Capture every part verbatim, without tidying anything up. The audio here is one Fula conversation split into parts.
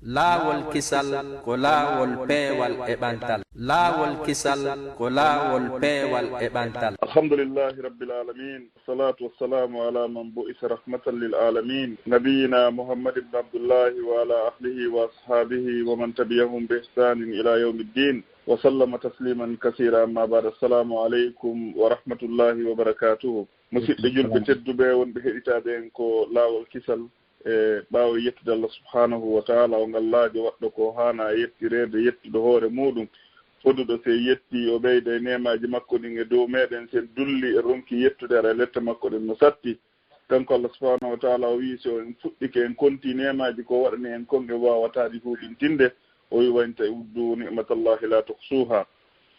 Laawol kisal ko laawol peewal e ɓantal. Laawol kisal ko laawol peewal e ɓantal. الحمد لله رب العالمين، والصلاة والسلام على من بعث رحمة للعالمين، نبينا محمد بن عبد الله، وعلى أهله وأصحابه ومن تبعهم بإحسان إلى يوم الدين، وسلم تسليما كثيرا. أما بعد، السلام عليكم ورحمة الله وبركاته. Musidɓe julɓe tedduɓe wonɓe heɗitaade en ko Laawol Kisal, e ɓaawo yettude Allah subhanahu wa taala, o ngallaajo waɗɗo ko haana yettireede, yettuɗo hoore muuɗum, fodduɗo se yetti, o ɓeyda e neemaaji makko ɗin e dow meeɗen, sen dulli e ronki yettude, hara e lette makko ɗen no satti. Kanko Allah subhanahu wa taala o wi'i, si o en fuɗɗike, en konti neemaaji ko waɗani en kon, en waawataa ɗi huuɓintinde. O wi'i, "Wa in ta'uddu ni'matallahi la tuhsuha."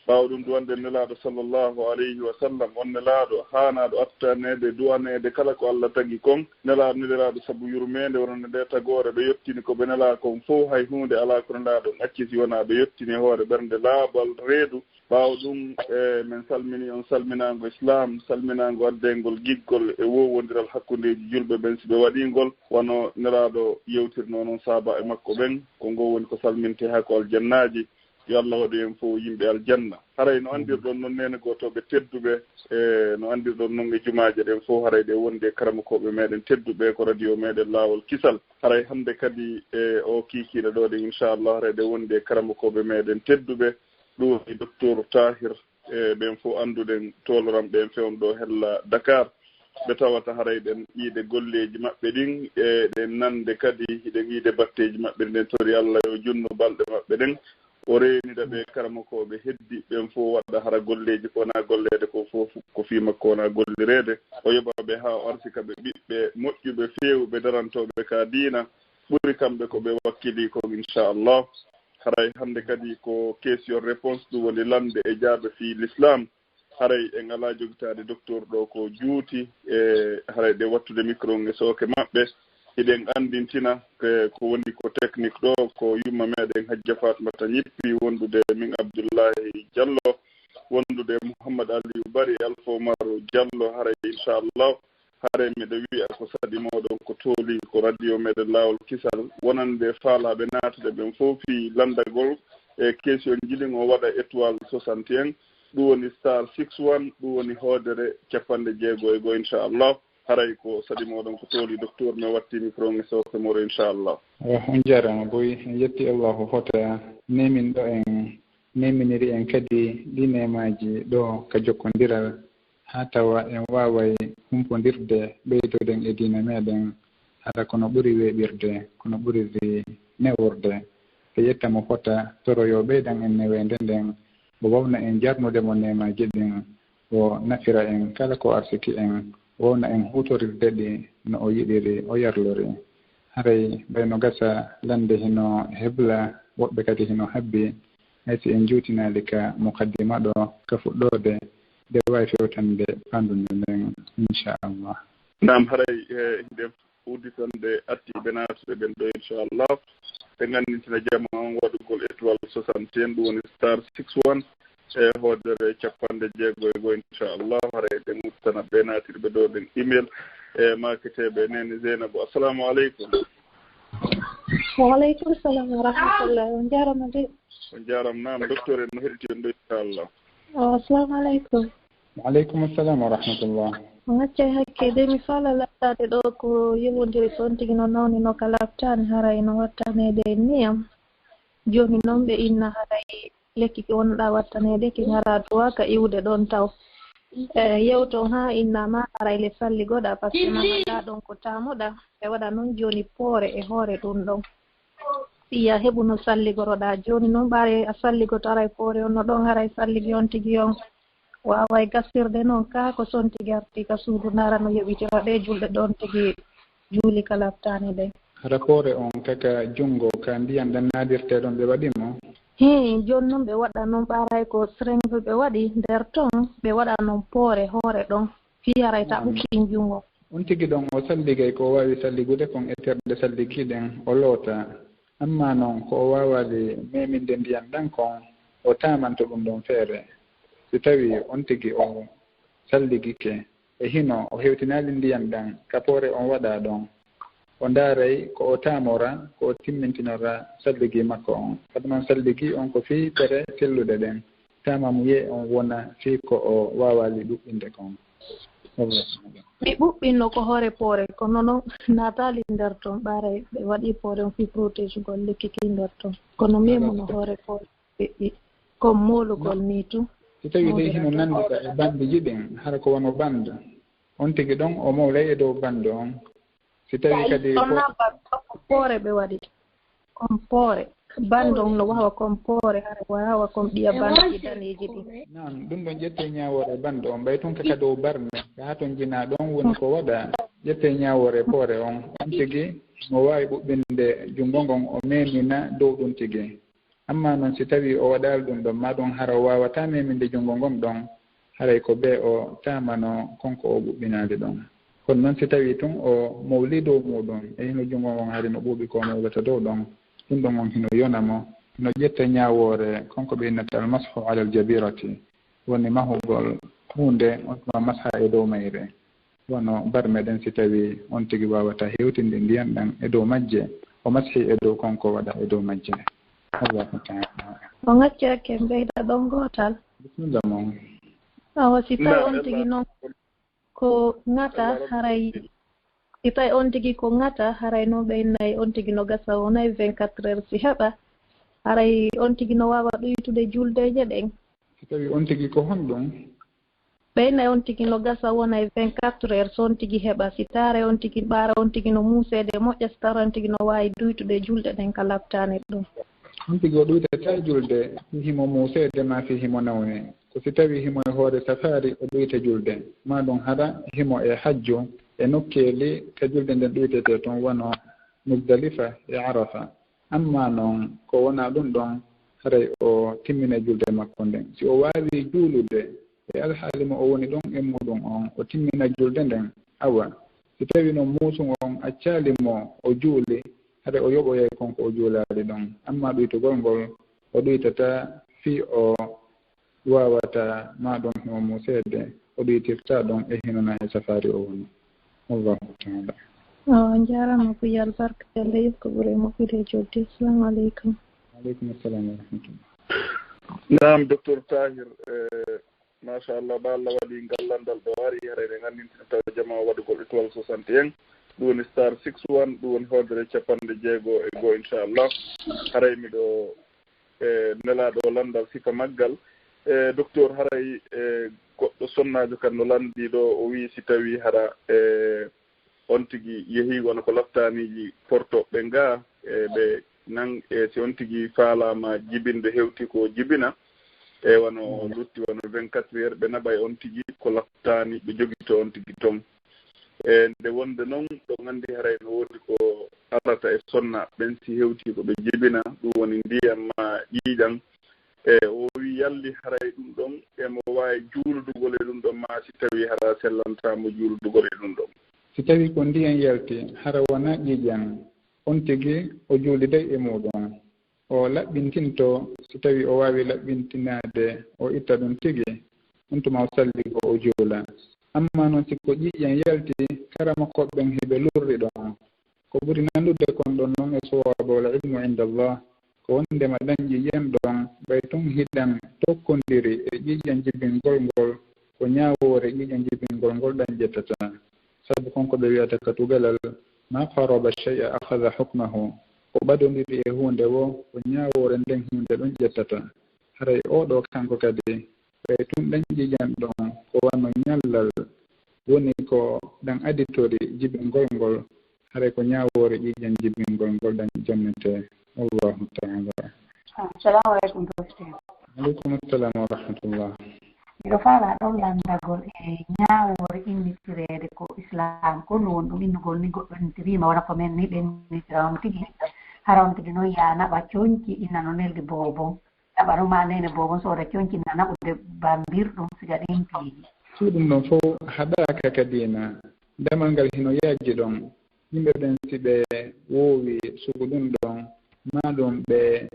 Ɓaawo ɗum, du'anɗen Nelaaɗo sallallahu alayhi wa sallam, on Nelaaɗo haanaaɗo attaneede, du'aneede kala ko Allah tagi kon. Nelaaɗo neliraaɗo sabu yurmeende, wonande nde tagoore, ɓe yottini ko ɓe nelaa kon fow, hay huunde alaa ko Nelaaɗo on acci si wonaa ɓe yottini e hoore ɓernde laaɓal reedu. Ɓaawo ɗum, e, men salmini on salminaango Islaam, salminaango addeengol giggol e wowondiral hakkundeeji julɓe ɓen, si ɓe waɗii ngol, wano Nelaaɗo yewtirnoo non sahaaba'en makko ɓen, ko ngol woni ko salmintee haa ko aljannaaji. Yo Allah waɗu en fow yimɓe aljanna. Haray no anndirɗon non, neene gootooɓe tedduɓe, e no anndirɗon non e jumaaje ɗen fow, haray ɗe wondi e karamokooɓe meɗen tedduɓe ko radio meɗen Laawol Kisal. Haray hannde kadi e o kiikiiɗe ɗo ɗen, inchallah, haray ɗe wondi e karamokooɓe meɗen tedduɓe, ɗum woni Docteur Tahir, e ɓen fow annduɗen toloram ɓen fewndo ɗo hella Dakar. Ɓe tawata haray ɗen yiide golleeji maɓɓe ɗin, e ɗen nande kadi hiɗen yiide batteeji maɓɓe ɗin. Tori Allah yo junnu balɗe maɓɓe ɗen, o reenida ɓe karamokooɓe heddi ɓen fow, waɗa hara golleeji ko wona golleede ko fow, ko fii makko wona gollireede. O yoɓa ɓe haa o arsika ɓe ɓiɓɓe moƴƴuɓe, feewuɓe, darantooɓe ka diina, ɓuri kamɓe ko ɓe wakkili kon, inchallah. Haray hannde kadi ko question réponse, ɗum woni lamnde e jaabe fii l'islam. Haray en alaa jogitaade docteur ɗo ko juuti, e haray ɗe wattude micro e sooke maɓɓe. Hiɗen anndintina ko woni ko technique ɗo, ko yumma meɗen Hajja Fatmata Ñippi, wondude min Abdullahi Diallo, wondude Mouhammad Aliou Bari e Alpha Oumar Diallo. Haray inchallah, haray miɗo wi'a ko saɗi mooɗon ko tooli ko radio meɗen Laawol Kisal, wonande faalaaɓe naatude ɓen fow fii lanndagol e question ji ɗin, o waɗa étoile soixante et un, ɗum woni star six one, ɗum woni hoodere capanɗe jeego e go'o, inchallah. Haray ko saɗi mooɗon ko tooli, docteur, mi watti micro e sooke mooɗon, inchallah. Eh, on jaaraama boy, en yetti Allahu fota, neeminɗo en, neeminiri en kadi ɗi neemaaji ɗo ka jokkondiral, haa tawa en waaway humpondirde, ɓeydoden e diina meɗen, hara kono ɓuri weeɓirde, kono ɓuriri neworde. E yetta mo fota, toro yo ɓeydan en neweende nden, o wawna en jarnude mo neemaaji ɗin, o nafira en kala ko arsiki en, o wawna en huutorirde ɗi no o yiɗiri, o yarlori. Haray ɓay no gasa lande hino hebla, woɓɓe kadi hino habbi, hay si en juutinaali ka mukaddima ɗo, ka fuɗɗoode, nde waawi fewtande fandu nden, inchallah. Naam, haray, eh, hiɗen udditande attiiɓe naatude ɓen ɗo, inchallah. Ɓe nganndintina jama on waɗugol étoile soixante et un, ɗum woni star six one, e hoodere capanɗe jeego e go'o, inchallah. Haray ɗen udditana ɓe naatirɓe ɗo ɗen email. E maaketeeɓe, neene Zeynabu, assalamu aleykum. Wa aleykum salam wa rahmatullah. On jaaraama de. On jaaraama. Naam, docteur en no heɗiti on ɗo, inchallah. O, assalamu aleykum. Wa aleykum assalam wa rahmatullah. On accay hakke de, mi faala laataade ɗo ko yowondiri so on tigi no nawni no ka laaɓtaani, haray no wattaneede e niyam. Jooni non ɓe inna haray lekki ki wonɗaa wattaneede ki ngaraa duwa ka iwde ɗon taw. E, yewton haa inna ma haray le salligoɗaa, parce que ma haɗaa ɗon ko taamuɗaa. Ɓe waɗa non jooni poore e hoore ɗum ɗon. Si a heɓu no salligoroɗaa jooni non, ɓaare a salligoto haray poore on no ɗon, haray salligi on tigi on waaway gasirde non. Kaa ko son tigi arti ka suudu ndaara no yoɓitira ɗe julɗe ɗon tigi juuli ka laaɓtaani ɗen. Hara poore on ka, ka junngo ka ndiyan ɗan naadirte ɗon ɓe waɗi mo? Hii, jooni non ɓe waɗa non ɓaaray ko seringue ɓe waɗi nder ton, ɓe waɗa non poore hoore ɗon. Fii haray ta ɓukkin junngo. On tigi ɗon o salligay ko o waawi salligude kon e terɗe salligi ɗen, o loota. Ammaa non ko o waawaali meminde ndiyan ɗan kon, o taamanto ɗum ɗon feere. Si tawii on tigi o salligike, e hino o hewtinaali ndiyan ɗan ka poore on waɗaa ɗon, o ndaaray ko o taamora, ko o timmintinora salligi makko on. Sabu noon salligi on ko fii pere telluɗe ɗen. Taamamuyee on wona fii ko o waawaali ɗuɓɓinde kon. Mi ɓuɓɓinno ko hoore poore, kono noon naataali nder ton, ɓaaray ɓe waɗi poore on fii protége-gol lekki ki nder ton. Kono memuno hoore poore ɓiɓɓi, ko moolugol nii tun. Si tawii dey hino nanndita e banndeeji ɗin, hara ko wano bannde, on tigi ɗon o mowlay e dow bannde on. Si tawii kadi poore ɓe waɗi, kon poore. Bannde on no waawa kon poore, hara waawa kon ɓiya banndeeji daneeji ɗin. Naam, ɗum ɗon ƴettee ñaawoore bannde on, ɓay tun ka ka dow barme, ka haa ton jinaa ɗon woni ko waɗa, ƴettee ñaawoore poore on. On tigi mo waawi ɓuɓɓinde junngo ngon, o memina dow ɗum tigi. Amma non si tawii o waɗaali ɗum ɗon, maa ɗum hara o waawataa meminde junngo ngon ɗon, haray ko bee o taamano kon ko o ɓuɓɓinaali ɗon. Kono non si tawii tun o mowlii dow muuɗum, e hino junngo ngon hari no ɓuuɓi ko o mowlata dow ɗon, ɗum ɗon on hino yona mo, hino ƴetta ñaawoore kon ko ɓe innata almashu alal jabirati, woni mahugol huunde on tuma masha e dow mayre. Wano barme ɗen, si tawii on tigi waawataa hewtinde ndiyan ɗan e dow majje, o mashi e dow kon ko waɗa e dow majje. Allahu ta'ala. O ŋaccirake ɓeyda ɗon gootal. Bismillah, mon. Awa, si tawi on tigi non ko ŋata, haray, si tawi on tigi ko ŋata, haray non ɓe innay on tigi no gasa wonay vingt-quatre heures si heɓa, haray on tigi no waawa ɗuytude juldeeje ɗen. Si tawi on tigi ko honɗum? Ɓe innay on tigi no gasa wonay vingt-quatre heures, so on tigi heɓa, si taare on tigi, ɓaara on tigi no muuseede moƴƴa, si taare on tigi no waawi duytude julɗe ɗen ka labtaani ɗum. On tigi o ɗuytata julde fii himo muuseede maa fii himo nawni. Ko si tawi himo e hoore safaari, o ɗuyta julde. Maa ɗum hara himo e hajju e nokkeeli ka julde nden ɗuytetee ton, wano Muzdalifa e Arafa. Amma non, ko wonaa ɗum ɗon, haray o timmina julde makko nden. Si o waawii juulude e alhaali mo o woni ɗon e muuɗum on, o timmina julde nden, awa, si tawii non muusu ngon accaali mo o juuli, haray o yoɓoyay kon ko o juulaali ɗon. Amma ɗuytugol ngol, o ɗuytata fii o waawataa, maa ɗum himo muuseede, o ɗuytirta ɗon e hino na e safaari o woni. Allahu ta'ala. On njaaraama ko yo albarka Yalla yoɓ ko ɓuri moƴƴude e joddi. Assalamu aleykum. Aleykum assalam wa rahmatullah. Naam, Docteur Tahir, eh, machallah, ba Allah waɗi ngal lanndal ɗo ari, haray eɗen anndintina tawa jamaa waɗugol étoile soixante et un, ɗum woni star six one, ɗum woni hoodere capanɗe jeego e go'o, inchallah. Haray miɗo e nelaaɗo o lanndal sifa maggal. E docteur, haray e goɗɗo sonnaajo kan no lanndii ɗo, o wi'i si tawii hara e on tigi yehii wano ko laptaaniiji portoɓe nga, e ɓe nan, e si on tigi faalaama jibinde hewti ko jibina, e wano lutti wano vingt-quatre heures, ɓe naɓay on tigi ko laptaani, ɓe jogito on tigi ton. E nde wonde non, ɗo nganndi haray no woodi ko arata e sonna ɓen si hewti ko ɓe jibina, ɗum woni ndiyam ma ƴiiƴam. E o wi yalli haray ɗum ɗon emo waawi juuludugol e ɗum ɗon, ma si tawii hara sellantaa mo juuludugol e ɗum ɗon. Si tawii ko ndiyan yalti, hara wonaa ƴiiƴam, on tigi o juuliday e muuɗum. O laɓɓintinto, si tawii o waawii laɓɓintinaade, o itta ɗum tigi, on tuma o salli ko o juula. Amma non si ko ƴiiƴam yalti, kara makko ɓen hiɓe lurri ɗon. Ko ɓuri nandude kon ɗon non e sowaabu, wal ilmu inda Allah, ko wondema ɗan ƴiiƴan ɗon, ɓay tun hiɗan tokkondiri e ƴiiƴan jibingol ngol, ko ñaawoore ƴiiƴan jibingol ngol ɗan ƴettata. Sabu kon ko ɓe wi'ata ka tugalal, ma qaraba shay'a akhadha hukmahu, ko ɓadondiri e huunde wo, ko ñaawoore nden huunde ɗon ƴettata. Haray oo ɗoo kanko kadi, ɓay tun ɗan ƴiiƴan ɗon ko wano ñallal, woni ko ɗan aditori jibingol ngol, haray ko ñaawoore ƴiiƴan jibingol ngol ɗan jannete. Wallahu ta'ala. Assalamu aleykum, Docteur. Aleykum assalam wa rahmatullah. Miɗo faalaa ɗon lanndagol e ñaawoore innitireede ko Islaam, ko honɗum woni ɗum innugol ni goɗɗo innitiriima, wona ko men ni ɓe innitira on tigi. Hara on tigi non yaa naɓa conci, inna no neldi boobon. Naɓa ɗum maa neene boobon, sooda conci na naɓude bambirɗum, siga ɗen piiji. Fii ɗum ɗon fow haɗaaka ka diina. Damal ngal hino yajji ɗon. Yimɓe ɓen si ɓe woowi sugu ɗum ɗon, maa ɗum ɓe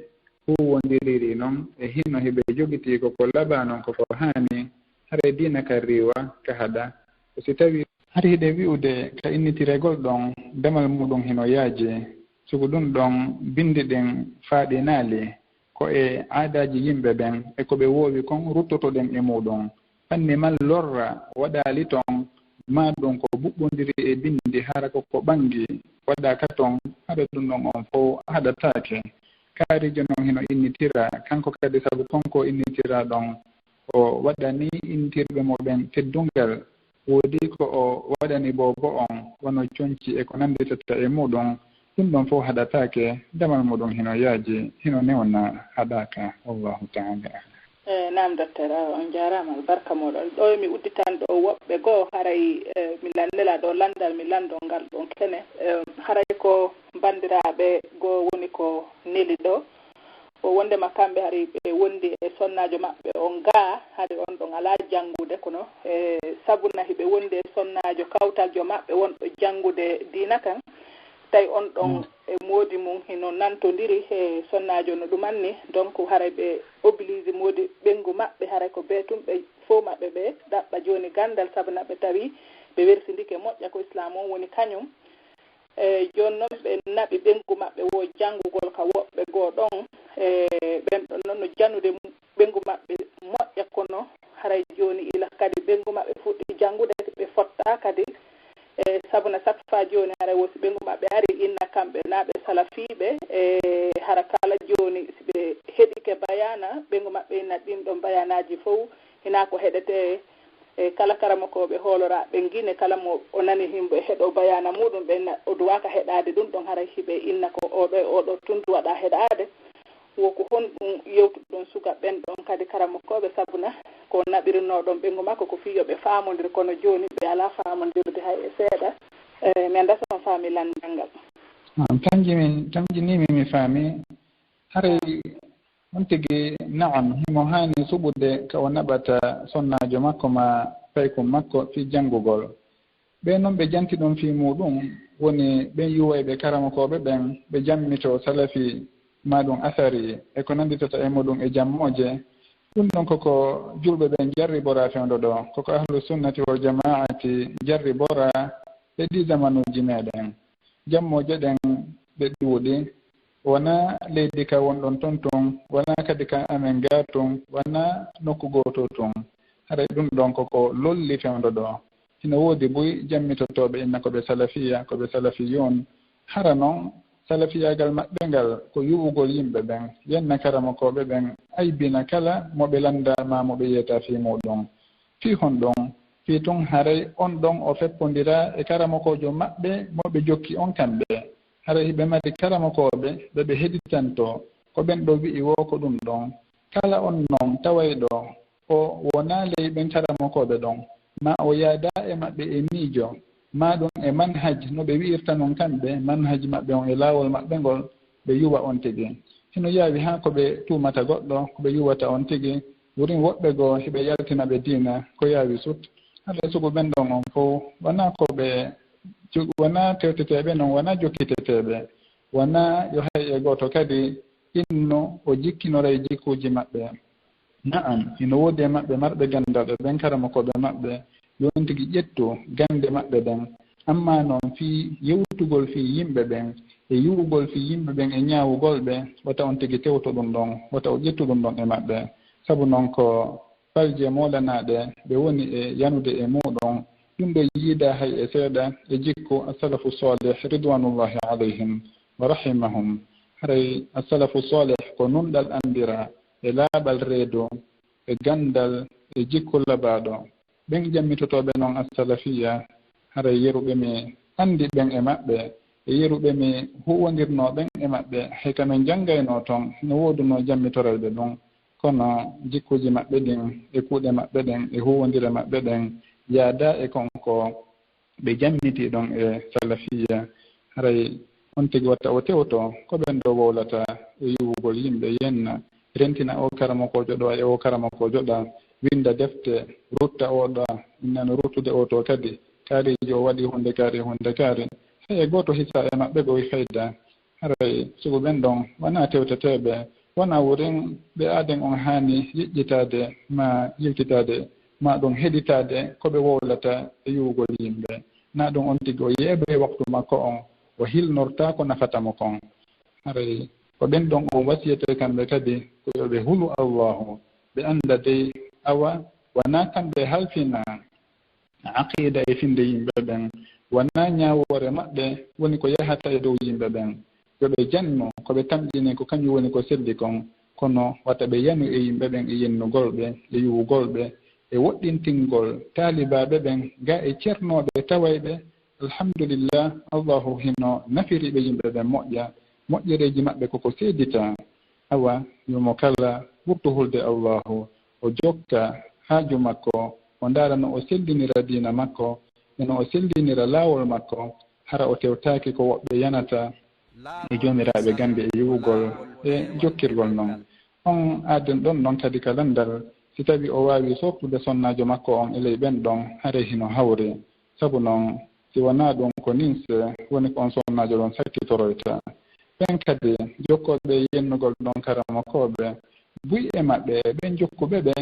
huuwondiriri non e hino hiɓe jogitii ko ko labaa non ko ko haani, haray diina kan riiwa ka haɗa. Ko si tawii Hari hiɗen wi'ude ka innitiregol ɗon, damal muɗum hino yaaji. Sugu ɗum ɗon, binndi ɗin faaɗinaali ko e aadaaji yimɓe ɓen e ko ɓe woowi kon ruttotoɗen e muɗum. Fanni man lorra waɗaali ton, maa ɗum ko buɓɓondiri e binndi, hara ko ko ɓanngi waɗaaka ton, haɗa ɗum ɗon on fow haɗataake. Kaariijo non hino innitira, kanko kadi sabu kon ko innitira ɗon, o waɗani innitirɓe mo ɓen teddungal. Woodi ko o waɗani boobo on, wano conci e ko nannditata e muɗum, ɗum ɗon fow haɗataake, damal muɗum hino yaaji, hino newna, haɗaaka. Wallahu ta'ala a'lam. E, naam, docteur, awa, on jaaraama, albarka mooɗon. Ɗo mi udditan ɗo woɓɓe goo, haray, e, mi lan-, nela ɗo lanndal, mi lanndoo ngal ɗon kene. E, haray ko banndiraaɓe goo woni ko neli ɗo. O wonndema kamɓe hari ɓe wondi e sonnaajo maɓɓe on gaa, hari on ɗon alaa janngude, kono, e, sabuna hiɓe wondi e sonnaajo kawtaljo maɓɓe wonɗo janngude diina kan, tawi on ɗon e moodi mum hino nantondiri e sonnaajo no ɗumanni, donc haray ɓe oblige moodi ɓenngu maɓɓe, haray ko bee tun ɓe fow maɓɓe ɓe ɗaɓɓa jooni ganndal, sabuna ɓe tawi ɓe wersindike moƴƴa ko Islaam on woni kañum. E, jooni non ɓe naɓi ɓenngu maɓɓe woo janngugol ka woɓɓe goo ɗon. E, ɓen ɗon non no janude ɓenngu maɓɓe moƴƴa, kono haray jooni ila kadi ɓenngu maɓɓe fuɗɗi janngude, ɓe fottaa kadi. E, sabuna sakfa jooni haray wo si ɓenngu maɓɓe ari inna kamɓe naa ɓe salafiiɓe, e, hara kala jooni si ɓe heɗike bayaana, ɓenngu maɓɓe inna ɗin ɗon bayaanaaji fow hinaa ko heɗetee. E, kala karamokooɓe hooloraaɓe Gine, kala mo o nani himbo e heɗo bayaana muɗum, ɓe na-, o duwaaka heɗaade ɗum ɗon, haray hiɓe inna ko oɗo e oɗo tun duwaɗaa heɗaade. Wo ko honɗum yewtuɗon suka ɓen ɗon kadi karamokooɓe, sabuna ko naɓirinoɗon ɓenngu makko ko fii yo ɓe faamondir, kono jooni ɓe alaa faamondirde hay e seeɗa. E, mi anndaa so on faami lanndal ngal. Ah, tanji min, tanjinii mi, mi faami. Haray on tigi, na'am, himo haani suɓude ka o naɓata sonnaajo makko maa paykun makko fii janngugol. Ɓe non ɓe janti ɗum fii muɗum, woni ɓen yuwayɓe karamokooɓe ɓen, ɓe jammitoo salafi, maa ɗum asari, e ko nannditata e muɗum e jammooje. Ɗum ɗon koko julɓe ɓen jarriboraa fewndo ɗo, koko ahlu sunnati wal jamaa'ati jarriboraa e ɗii zamanuuji meɗen. Jammooje ɗen ɗe ɗuuɗi, wonaa leydi ka wonɗon ton tun, wonaa kadi ka amen gaa tun, wonaa nokku gooto tun. Haray ɗum ɗon koko lolli fewndo ɗo. Hino woodi buy jammitotooɓe inna ko ɓe salafiya, ko ɓe salafiyun. Hara non, salafiyaagal maɓɓe ngal ko yuwugol yimɓe ɓen, yenna karamokooɓe ɓen, aybina kala mo ɓe lanndaa maa mo ɓe yeetaa fii muɗum. Fii honɗum? Fii tun haray on ɗon o feppondiraa e karamokoojo maɓɓe mo ɓe jokki on kamɓe. Haray hiɓe mari karamokooɓe ɓe ɓe heɗitantoo. Ko ɓen ɗo wi'i woo ko ɗum ɗon. Kala on non tawayɗo o wonaa ley ɓen karamokooɓe ɗon, maa o yaadaa e maɓɓe e miijo, maa ɗum e manhaj no ɓe wi'irta non kamɓe, manhaj maɓɓe on e laawol maɓɓe ngol, ɓe yuwa on tigi. Hino yaawi haa ko ɓe tuumata goɗɗo, ko ɓe yuwata on tigi. Wurin woɓɓe goo hiɓe yaltina ɓe diina, ko yaawi sut. Haray sugu ɓen ɗon on fow, wonaa ko ɓe ju-, wonaa tewteteeɓe non, wonaa jokkiteteeɓe, wonaa yo hay e gooto kadi innu o jikkinoray jikkuuji maɓɓe. Na'am, hino woodi e maɓɓe marɓe ganndal e ɓen karamokooɓe maɓɓe, yo on tigi ƴettu gannde maɓɓe ɗen. Ammaa non fii yewtugol fii yimɓe ɓen e yuwugol fii yimɓe ɓen e ñaawugol ɓe, wota on tigi tewto ɗum ɗon, wota o ƴettu ɗum ɗon e maɓɓe. Sabu non ko falje moolanaaɗe ɓe woni e yanude e muuɗum. Ɗum ɗo yiidaa hay e seeɗa e jikku as-salafu salih ridwanullahi alayhim wa rahimahum. Haray as-salafu salih ko nunɗal anndiraa e laaɓal reedu e ganndal e jikku labaaɗo. Ɓen jammitotooɓe non as-salafiyya, haray yeru ɓe mi anndi ɓen e maɓɓe, e yeru ɓe mi huuwondirnoo ɓen e maɓɓe, hay ka men janngaynoo ton, no woodunoo jammitorayɓe ɗum. Kono jikkuuji maɓɓe ɗin, e kuuɗe maɓɓe ɗen, e huuwondire maɓɓe ɗen, yaadaa e kon ko ɓe jammitii ɗon e salafiyya. Haray on tigi watta o tewto ko ɓen ɗo wowlata e yuwugol yimɓe, yenna, rentina o karamokoojo ɗo e o karamokoojo ɗa, winnda defte, rutta o ɗa, inna no ruttude o to kadi, kaariijo o waɗi huunde kaari, huunde kaari. Hay e gooto hisaa e maɓɓe ko wi fayda. Haray sugu ɓen ɗon wonaa tewteteeɓe, wonaa wurin ɓe aaden on haani yiƴƴitaade maa yiltitaade. ma ɗum heɗitaade ko ɓe wowlata e yuwugol yimɓe. Na ɗum on tigi o yeeɓe waktu makko on, o hilnorta ko nafata mo kon. Haray ko ɓen ɗon on wasiyete kamɓe kadi ko yo ɓe hulu Allahu, ɓe annda dey awa wanaa kamɓe halfina aqida e finde yimɓe ɓen, wanaa ñaawoore maɓɓe woni ko yahata e dow yimɓe ɓen. Yo ɓe jannu ko ɓe tamƴini ko kañum woni ko selli kon, kono wata ɓe yanu e yimɓe ɓen e yennugol ɓe, e yuwugol ɓe, e woɗɗintingol taalibaaɓe ɓen ga e cernooɓe tawayɓe. Alhamdulillah, Allahu hino nafiri ɓe yimɓe ɓen moƴƴa, moƴƴereeji maɓɓe koko seeditaa. Awa, yo mo kala wurtu hulde Allahu, o jokka haaju makko, o ndaara no o sellinira diina makko, e no o sellinira laawol makko, hara o tewtaaki ko woɓɓe yanata e joomiraaɓe gambe e yuwugol e jokkirgol non. On aaden ɗon non kadi ka lanndal, si tawi o waawi softude sonnaajo makko on e ley ɓen ɗon, haray hino hawri. Sabu non, si wanaa ɗum ko ninse, woni ko on sonnaajo ɗon sakkitoroyta. Ɓen kadi jokkooɓe e yennugol ɗon karamokooɓe, buy e maɓɓe, ɓen jokkuɓe ɓe,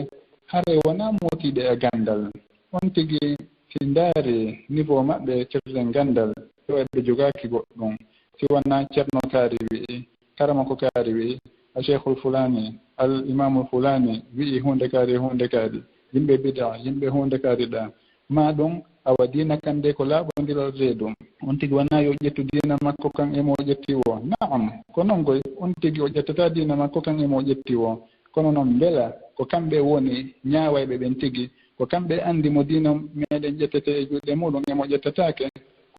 haray wanaa mootiiɓe e ganndal. On tigi, si ndaari niveau maɓɓe cirden ganndal, ɓe waɗi ɓe jogaaki goɗɗum. Si wanaa Ceerno kaari wi'i, karamoko kaari wi'i, a Cheikhul Fulani, al Imamul Fulani wi'i huunde kaari e huunde kaari, yimɓe bida, yimɓe huunde kaari ɗa. Ma ɗum, awa diina kan de ko laaɓondiral reedu. On tigi wanaa yo ƴettu diina makko kan e mo o ƴetti woo. Naam, ko non koy, on tigi o ƴettataa diina makko kan e mo o ƴetti woo. Kono non mbela ko kamɓe woni ñaawayɓe ɓen tigi, ko kamɓe anndi mo diina meɗen ƴettete e juuɗe muɗum e mo ƴettataake?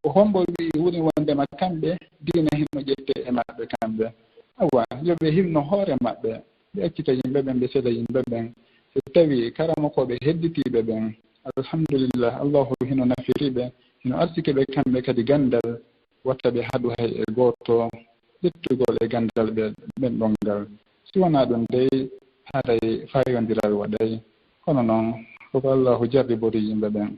Ko hombo wi'i woni wondema kamɓe diina hino ƴette e maɓɓe kamɓe? Awa, yo ɓe hinno hoore maɓɓe, ɓe accita yimɓe ɓen, ɓe sela yimɓe ɓen. So tawi karamokooɓe hedditiiɓe ɓen, alhamdulillah, Allahu hino nafiri ɓe, hino arsike ɓe kamɓe kadi ganndal, watta ɓe haɗu hay e gooto ƴettugol e ganndal ɓe, ɓen ɗon ngal. Si wanaa ɗum dey, haray faayondiral waɗay. Kono non, ko ko Allahu jarribori yimɓe ɓen.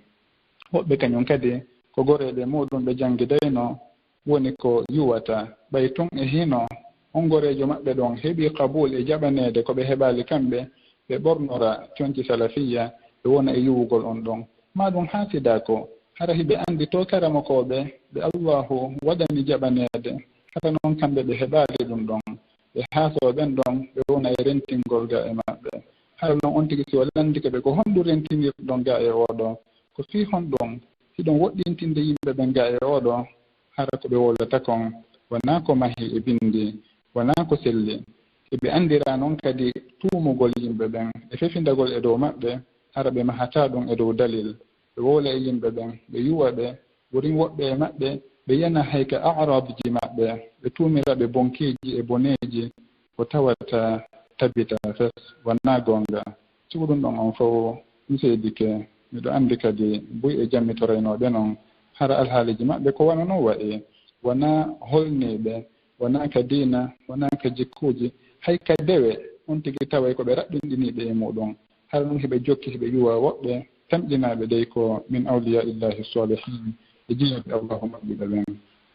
Woɓɓe kañum kadi, ko goreeɓe muɗum ɓe janngidayno, woni ko yuwata. Ɓay tun e hino on goreejo maɓɓe ɗon heɓi qabuul e jaɓaneede ko ɓe heɓaali kamɓe, ɓe ɓornora conci salafiyya, ɓe wona e yuwugol on ɗon. Maa ɗum haasidaako, hara hiɓe anndi to karamokooɓe ɓe Allahu waɗani jaɓaneede, hara non kamɓe ɓe heɓaali ɗum ɗon. Ɓe haasoo ɓen ɗon, ɓe wona e rentingol ga e maɓɓe. Hara non on tigi si o lanndike ɓe ko honɗum rentinirɗon ga e oo ɗoo? Ko fii honɗum hiɗon woɗɗintinde yimɓe ɓen ga e oo ɗoo? Hara ko ɓe wowlata kon wanaa ko mahii e binndi, wanaa ko selli. Hiɓe anndiraa non kadi tuumugol yimɓe ɓen e fefindagol e dow maɓɓe, hara ɓe mahataa ɗum e dow dalil. Ɓe wowla e yimɓe ɓen, ɓe yuwa ɓe, wurin woɓɓe e maɓɓe, ɓe yana hay ka a'raadji maɓɓe, ɓe tuumira ɓe bonkeeji e boneeji, ko tawata tabitaa fes, wanaa goonga. Sibu ɗum ɗon on fow mi seedike, miɗo anndi kadi buy e jammitoraynooɓe non, hara alhaaliiji maɓɓe ko wano non wa'i, wanaa holniiɓe, wanaa ka diina, wanaa ka jikkuuji, hay ka dewe, on tigi taway ko ɓe raɓɓinɗiniiɓe e muɗum. Hara ɗum hiɓe jokki, hiɓe yuwa woɓɓe, tamƴinaaɓe dey ko min awliyaa Illaahi saalihiin, e jiyaaɓe Allaahu moƴƴuɓe ɓen.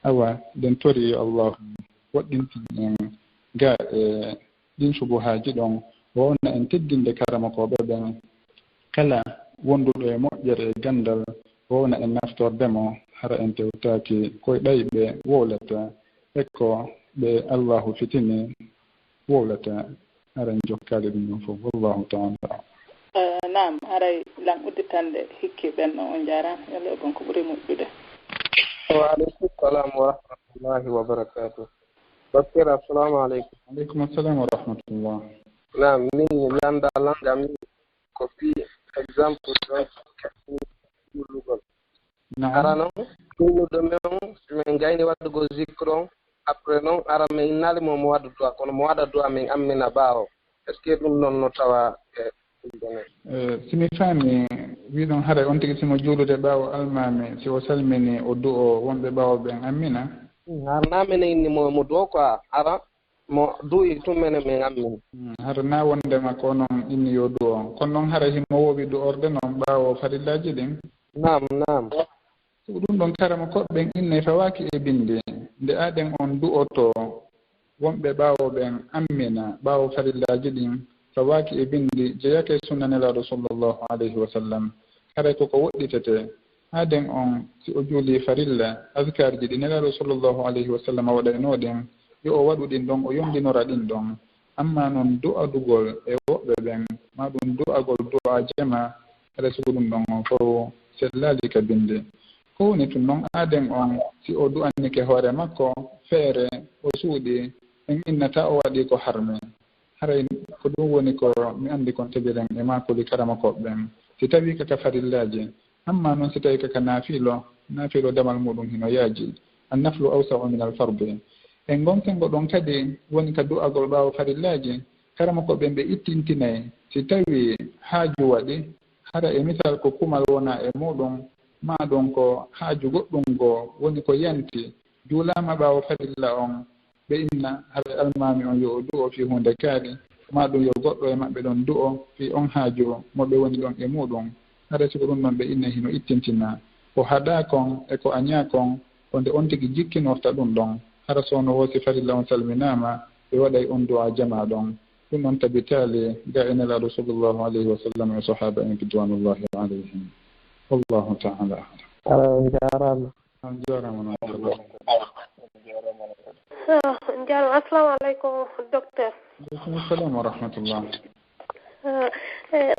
Awa, eɗen tori yo Allaahu woɗɗintin en ga e ɗin subuhaaji ɗon, wowna en teddinde karamokooɓe ɓen. Kala wonduɗo e moƴƴere e ganndal, wowna en naftorde mo, hara en tewtaaki koy ɗay ɓe wowlata, e ko ɓe Allaahu fitini wowlata, hara en jokkaali ɗum ɗon fof. Wallaahu taala a'lam. Eh, naam, haray lan udditande hikki ɓen ɗon, on njaaraama. Yo Allah e bon ko ɓuri moƴƴude. Wa aleykum salam wa rahmatullahi wa barakatuh. Docteur, assalamu aleykum. Aleykum assalam wa rahmatullah. Naam, min mi anndaa lannga min ko fii exemple ɗon juulugol. Naam. Hara non, juuluɗo men on, si min gayni waɗugol zikr on, après non, hara min innaali mo mo waɗu du'a, kono mo waɗa du'a min ammina ɓaawo. Est-ce que ɗum non no tawa e ɗum ɗon? Eh, si mi faami, wiɗon haray on tigi si mo juulude ɓaawo almaami, si o salmini o du'o wonɓe ɓaawo ɓen ammina? Hmm, hara na menen inni mo, mo du'o quoi, hara mo du'i tun menen min ammini. Hmm, hara na wondema ko non inni yo du'o. Kono non haray himo woowi du'orde non ɓaawo farillaaji ɗin? Naam, naam. Ko ɗum ɗon karama ko ɓen innay fawaaki e binndi. Nde aɗen on du'oto wonɓe ɓaawo ɓen ammina ɓaawo farillaaji ɗin, fawaaki e binndi, jeyaaka e sunna Nelaaɗo sallallahu alayhi wa sallam. Haray ko ko woɗɗitete. Aaden on, si o juulii farilla, azkaarji ɗi Nelaaɗo sallallahu alayhi wa sallam waɗaynoo ɗin, yo o waɗu ɗin ɗon, o yondinora ɗin ɗon. Ammaa non du'adugol e woɓɓe ɓen, maa ɗum du'agol du'a jama, haray sugu ɗum ɗon on fow sellaali ka binndi. Ko woni tun non aaden on, si o du'anike hoore makko feere, o suuɗii, en innataa o waɗii ko harmi. Haray ko ɗum woni ko mi anndi kon tabiren e maakuli karamokooɓe ɓen. Si tawii ka ka farillaaji, ammaa non si tawii ka ka naafilo, naafilo damal muuɗum hino yaaji. Annaflu awsa'u min alfardi. E ngon senngo ɗon kadi woni ka du'agol ɓaawo farillaaji, karamokooɓe ɓen ɓe ittintinay si tawii haaju waɗi, hara e misal ko kumal wona e muuɗum, maa ɗum ko haaju goɗɗum goo woni ko yanti, juulaama ɓaawo farilla on, ɓe inna haray almaami on yo o du'o fii huunde kaari, maa ɗum yo goɗɗo e maɓɓe ɗon du'o fii on haaju mo ɓe woni ɗon e muuɗum. Haray si ko ɗum ɗon ɓe inna hino ittintina ko haɗaa kon e ko añaa kon, ko nde on tigi jikkinorta ɗum ɗon. Hara so no woo si farilla on salminaama, ɓe waɗay on du'a jamaa ɗon. Ɗum ɗon tabitaali ga e Nelaaɗo sallallahu alayhi wa sallam e sahaaba en ridwanullahi alayhim. Wallahu ta'ala a'lam. Ala on jaaraama. On jaaraama non. Ah, on jaaraama. Assalamu aleykum, docteur. Aleykum salam wa rahmatullah. Ah, eh,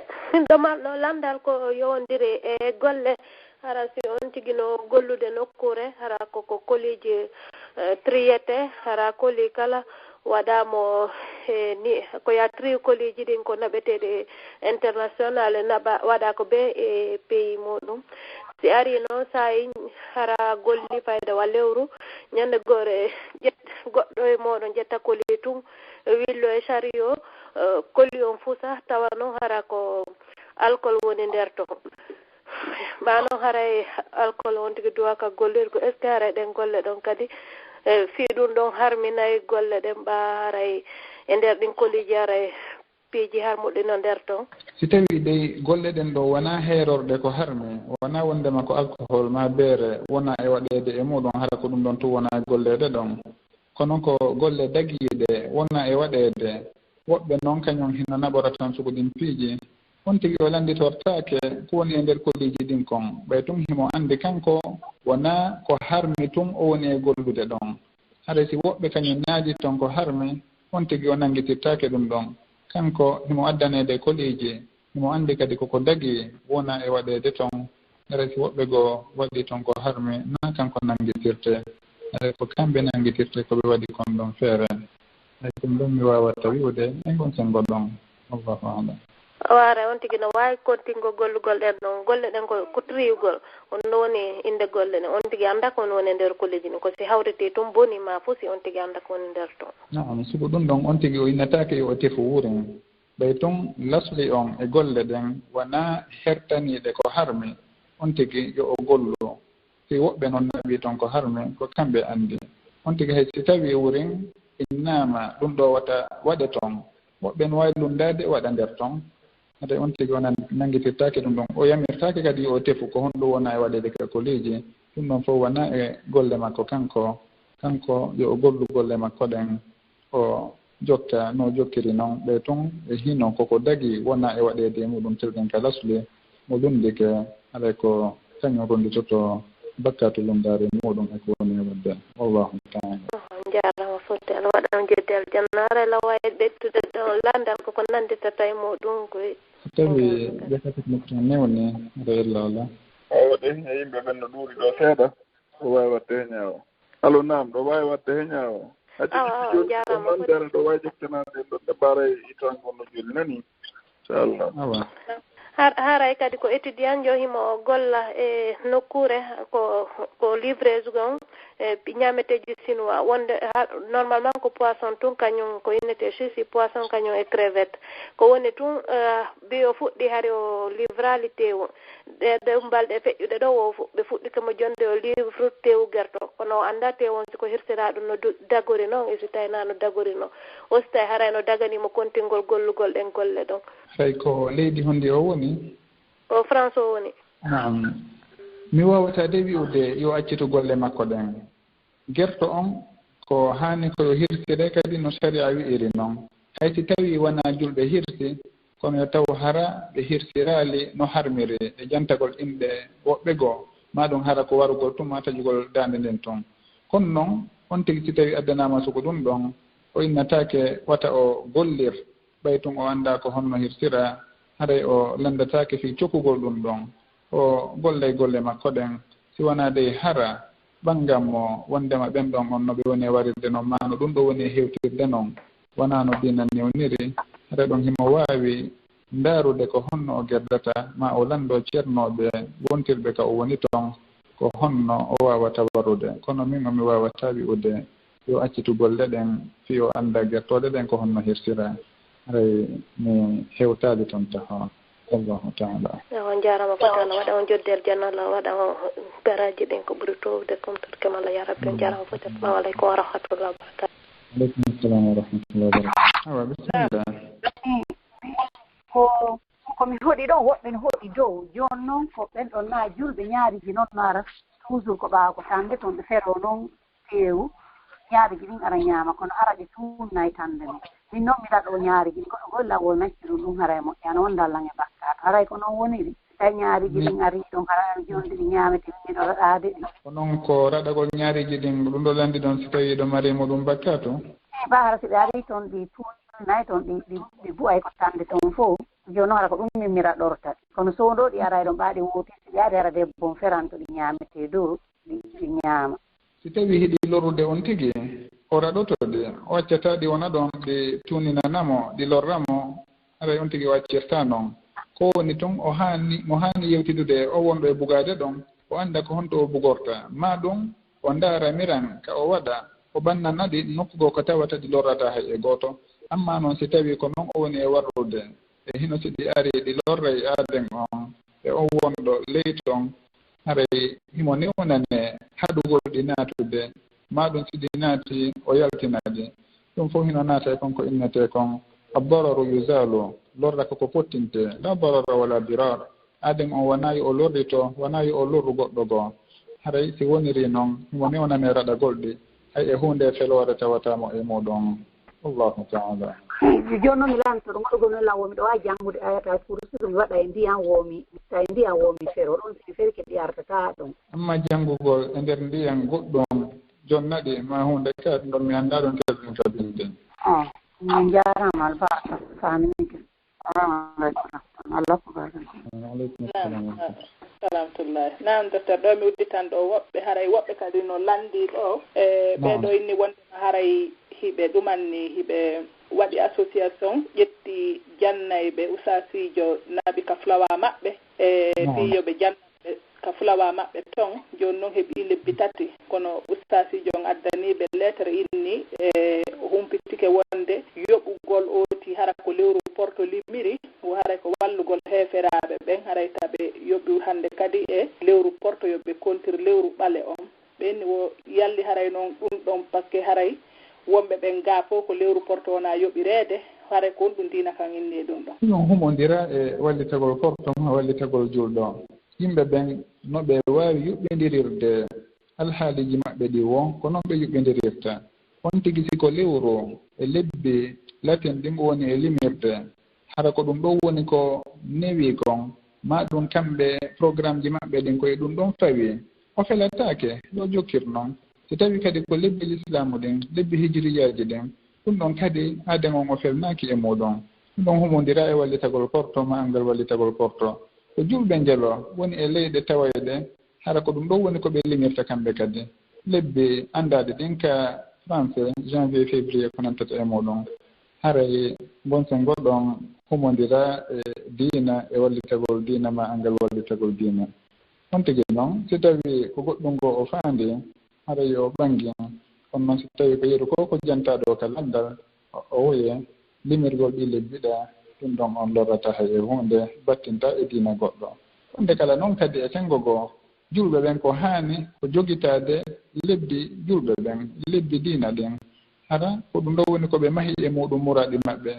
ɗomal ɗo lanndal ko yowondiri e golle, hara si on tigi no gollude nokkuure, hara ko ko koliji eh, triyete, hara koli kala waɗaamo e ni ko ya tri koliji ɗin ko naɓeteeɗi international naɓa waɗa ko be e pays muɗum. Si ari noon saa'i hara golli fayda wa lewru, ñande gore ƴetta goɗɗo e mooɗon ƴetta koli tun willo e chariot, eh, koli on fusa tawa noon hara ko alcool woni nder ton. Ɓaa noon haray alcool on tigi duwaka gollirgo, est ce que haray ɗen golle ɗon kadi eh, fii ɗum ɗon harminay golle ɗen ɓaa haray e nder ɗin koliji haray piiji harmuɗi no nder ton? Si tawii dey golle ɗen ɗoo wonaa heerorɗe ko harmi, wonaa wonndema ko alkohol maa beere wonaa e waɗeede e muuɗum, hara ko ɗum ɗon tun wonaa e golleede ɗon. Kono ko golle dagiiɗe wonaa e waɗeede, woɓɓe non kañum hino naɓora tan sugu ɗin piiji. On tigi o lannditortaake ko woni e nder kolliiji ɗin kon, ɓay tun himo anndi kanko wonaa ko harmi tun o woni e gollude ɗon. Haray si woɓɓe kañum naadi ton ko harmi, on tigi o nanngitirtaake ɗum ɗon. Kanko himo addaneede kolliiji, himo anndi kadi ko ko dagii wonaa e waɗeede ton. Haray si woɓɓe goo waɗii ton ko harmi, naa kanko nanngitirtee. Haray ko kamɓe nanngitirtee ko ɓe waɗi kon ɗon feere. Hay ɗum ɗon mi waawatta wi'ude e ngon senngo ɗon. Allahu a'lam. Awa haray on tigi no waawi kontingol gollugol ɗen ɗon golle ɗen ko ko triyugol. On no woni innde golle ɗen. On tigi anndaa ko woni e nder kolliiji ɗin. Ko si hawritii tun bonii maa fusi, on tigi anndaa ko woni nder ton. Na'am, sugu ɗum ɗon on tigi o innataake yo o tefu wurin. Ɓay tun lasli on e golle ɗen wonaa hertaniiɗe ko harmi, on tigi yo o gollu. Si woɓɓe non naɓii ton ko harmi, ko kamɓe anndi. On tigi hay si tawii wurin innaama ɗum ɗoo wata waɗe ton, woɓɓe no waawi lunndaade waɗa nder ton. Haray on tigi o nan-, nanngitirtaake ɗum ɗon. O yamirtaake kadi yo o tefu ko honɗum wonaa e waɗeede ka kolliiji. Ɗum ɗon fow wonaa e golle makko kanko. Kanko yo o gollu golle makko ɗen. O jokka no jokkiri non ɓe tun e hino ko ko dagii wonaa e waɗeede e muuɗum tilɗen ka lasli mo lunndike, haray ko kañum runnditoto bakkaatu lunndaare muuɗum e ko woni e waɗde. Wallahu ta'ala. On jaaraama fodde Allah waɗa on jeddi aljanna. Haray law waawi ɓettude ɗon lanndal ko ko nannditata e muuɗum koy. So tawii jaka technique tan newni, haray illa Allah. Awa ɗe e yimɓe ɓen no ɗuuɗi ɗo seeɗa, ko waawi waɗde he ñaawo. Allo, naam, ɗo waawi waɗde he ñaawo. Hajji Awa, awa, jooni jaaraama ko ko dara ɗo waawi jokkanade ɗo ɓe mbaara e itan ngon no jooni nani. Inchallah. Awa. Har, haray kadi ko étudiant jo himo golla e nokkuure ko ko livreuse gon e ñaameteeji chinois wonde ha, normalement ko poisson tun kañum ko innete sushi poisson kañum e crevette ko woni tun eh, bi o fuɗɗi hari o livrali tewu ɗe ɗe balɗe feƴƴuɗe ɗo wo fu- ɓe fuɗɗike mo jonde o livre tewu gerto kono o annda tewu on siko hirsiraɗo no du- dagori non e si tawi na no dagori non o si tawi haray no daganimo kontingol gollugol ɗen golle ɗon. Haray ko leydi honndi o woni? Ko France o woni. Naam. Mi waawataa de wi'ude yo accitu golle makko ɗen. Gerto on ko haani ko yo hirsire kadi no sariya wi'iri non. Hay si tawii wanaa julɓe hirsi, kono yo taw hara ɓe hirsiraali no harmiri e jantagol inɗe woɓɓe goo, maa ɗum hara ko warugol tun maa taƴugol daande nden tun. Kono non, on tigi si tawii addanaama sugu ɗum ɗon, o innataake wata o gollir, ɓay tun o anndaa ko honno hirsiraa, haray o lanndataake fii cokugol ɗum ɗon. O gollay golle makko ɗen, si wanaa dey hara ɓanngan mo wonndema ɓen ɗon on no ɓe woni e warirde non, maa no ɗum ɗoo woni e hewtirde non, wanaa no diina newniri, haray ɗum himo waawi ndaarude ko honno o gerdata, maa o lanndoo ceernooɓe wontirɓe ka o woni ton, ko honno o waawata warude. Kono min o mi waawataa wi'ude yo accitu golle ɗen fii o annda gertooɗe ɗen ko honno hirsiraa. Haray mi hewtaali ton taho. Allahu taala. On njaaraama foti Allah waɗa on joddere janna, Allah waɗa on garaaji ɗin ko ɓuri toowde, kumtorke ma Allah yaa Rabbi. On njaaraama foti. Assalamu aleykum wa rahmatullahi wa barakatuh. Aleykum assalam wa rahmatullahi wa barakatuh. Awa, bisimilla. Ko ko mi hoɗi ɗon, woɓɓe no hoɗi dow. Jooni non ko ɓen ɗon na julɓe, ñaariji non no ara toujours ko ɓaawo ko tande ton ɓe fero non teewu. Ñaariji ɗin ara ñaama, kono ara ɓe tuunnay tande non. Min non mi raɗo ñaariji ɗin, kono golla wol nacci ɗum, ɗum haray moƴƴano, on dallan e bakkaatu. Haray ko non woniri. Si tawi ñaariji ɗin ari ɗon, haray mi jonde ɗi ñaamete, min miɗo raɗaade ɗi. Ko non ko raɗagol ñaariji ɗin, ɗum ɗo lanndi ɗon si tawi ɗo mari muɗum bakkaatu? Eyi, ɓa hara si ɓe ari ton ɗi tuunnay ton, ɗi, ɗi, ɗi bu'ay ko tande ton fow. Jooni non hara ko ɗum min mi raɗorta. Kono sowndooɗi aray ɗon ɓaaɗi wooti, si ɓe ari hara debbo on feranto ɗi ñaametee dow, ɗi, ɗi ñaama. Si tawii hiɗi lorrude on tigi, o raɗoto ɗi, o accataa ɗi wona ɗon, ɗi tuuninana mo, ɗi lorra mo, haray on tigi o accirtaa non. Ko woni tun, o haani, mo haani yewtidude e o wonɗo e bugaade ɗon, o annda ko honto o bugorta, maa ɗum o ndaara miran ka o waɗa, o ɓannana ɗi nokku goo ko tawata ɗi lorrataa hay e gooto. Ammaa non si tawii ko non o woni e warrude, e hino si ɗi arii ɗi lorray aaden on e on wonɗo ley ton, haray himo newnanee haɗugol ɗi naatude, maa ɗum si ɗi naatii o yaltina ɗi. Ɗum fow hino naata e kon ko innetee kon addararu yuzalu, lorra ko ko pottintee, la darara wala dirar. Aaden on wanaa yo o lorrito, wanaa yo o lorru goɗɗo goo. Haray si wonirii non, himo newnanee raɗagol ɗi, hay e huunde feloore tawataa mo e muuɗum. Allahu taala. Jooni non mi lanto ɗum, waɗugol non lan woo miɗo waawi janngude Ayatal Kursi, mi waɗa e ndiyan woo mi itta e ndiyan woo mi fero, ɗum si mi ferike ɗi artataa ɗum. Amma janngugol e nder ndiyan goɗɗum jonna ɗi maa huunde ka ɗum ɗon mi anndaa ɗum kelɗum ka binde. Min njaaraama albarka faamini. Assalamu aleykum. Allah ko barka. Waaleykum salam. Salamtullahi. Naam, docteur, ɗo mi udditan ɗo woɓɓe, haray woɓɓe kadi no lanndii ɗo. E ɓee ɗo inni wonde haray hiɓe ɗumanni, hiɓe waɗi association, ƴetti jannayɓe usasiijo naɓi ka flawa maɓɓe. E fii yo ɓe janna ka flawa maɓɓe ton. Jooni non heɓii lebbi tati, kono ustaasiijo on addanii ɓe lettre, inni e o humpitike wonde yoɓugol ooti hara ko lewru porto limiri, wo haray ko wallugol heeferaaɓe ɓen, haray taɓe yoɓi hannde kadi e lewru porto, yo ɓe kontir lewru ɓale on. Ɓe inni wo yalli haray non ɗum ɗon, paske haray wonɓe ɓen gaa fow ko lewru porto wona yoɓireede, haray ko honɗum diina kan inni e ɗum ɗon? Ɗum ɗon humondira e wallitagol porto maa wallitagol julɗo. Yimɓe ɓen no ɓe waawi yuɓɓindirirde alhaaliiji maɓɓe ɗin woo, ko non ɓe yuɓɓindirirta. On tigi, si ko lewru e lebbi latin ɗin o woni e limirde, hara ko ɗum ɗon woni ko newii kon, maa ɗum kamɓe programmeji maɓɓe ɗin ko e ɗum ɗon fawii, o felataake, yo jokkir non. Si tawii kadi ko lebbi lislaamu ɗin, lebbi hijiriyaaji ɗin, ɗum ɗon kadi aaden on o felnaaki e muuɗum. Ɗum ɗon humondiraa e wallitagol porto maa anngal wallitagol porto. Ko julɓe njelo woni e leyɗe tawayɗe, hara ko ɗum ɗon woni ko ɓe limirta kamɓe kadi. Lebbi anndaaɗi ɗin ka français, janvier, février, ko nantata e muuɗum. Haray bonsen goɗɗon humondiraa e diina, e wallitagol diina maa anngal wallitagol diina. On tigi non, si tawii ko goɗɗum goo o faandii, haray yo o ɓanngin. Kono non si tawii ko yeru ko, ko jantaaɗo ka lanndal, o, o woye, limirgol ɗii lebbi ɗaa, ɗum ɗon on lorrataa hay e huunde, battintaa e diina goɗɗo. Huunde kala non kadi e senngo goo, julɓe ɓen ko haani ko jogitaade lebbi julɓe ɓen, lebbi diina ɗin. Hara ko ɗum ɗon woni ko ɓe mahi e muuɗum muraaɗi maɓɓe.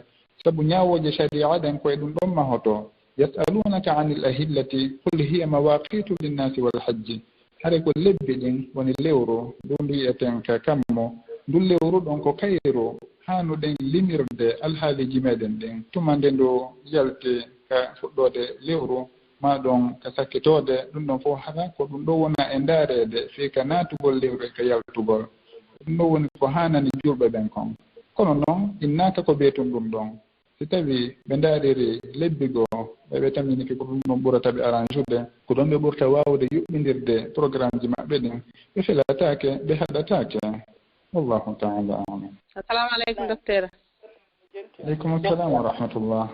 Sabu ñaawooje sariya ɗen ko e ɗum ɗon mahotoo. Yas'alunaka anil ahillati qul hiya mawaqitu linnasi wal hajji. Haray ko lebbi ɗin woni lewru, ndu ndu yi'eten ka kammu. Ndun lewru ɗon ko kayru haanuɗen limirde alhaaliiji meɗen ɗin tuma nde ndu yalti ka fuɗɗoode lewru, maa ɗon ka sakkitoode, ɗum ɗon fof hara ko ɗum ɗo wona e ndaareede fii ka naatugol lewru e ka yaltugol. Ɗum ɗo woni ko haanani julɓe ɓen kon. Kono non, innaaka ko beetun ɗum ɗon. Si tawii ɓe ndaariri lebbi goo, ɓe ɓe tamminike ko ɗum ɗon ɓurata ɓe arrange ude, ko ɗon ɓe ɓurta waawude yuɓɓindirde programmeji maɓɓe ɗin, ɓe felataake, ɓe haɗataake. Wallahu ta'ala a'lam. Assalamu alaikum, docteur. Aleykum assalam wa rahmatullah.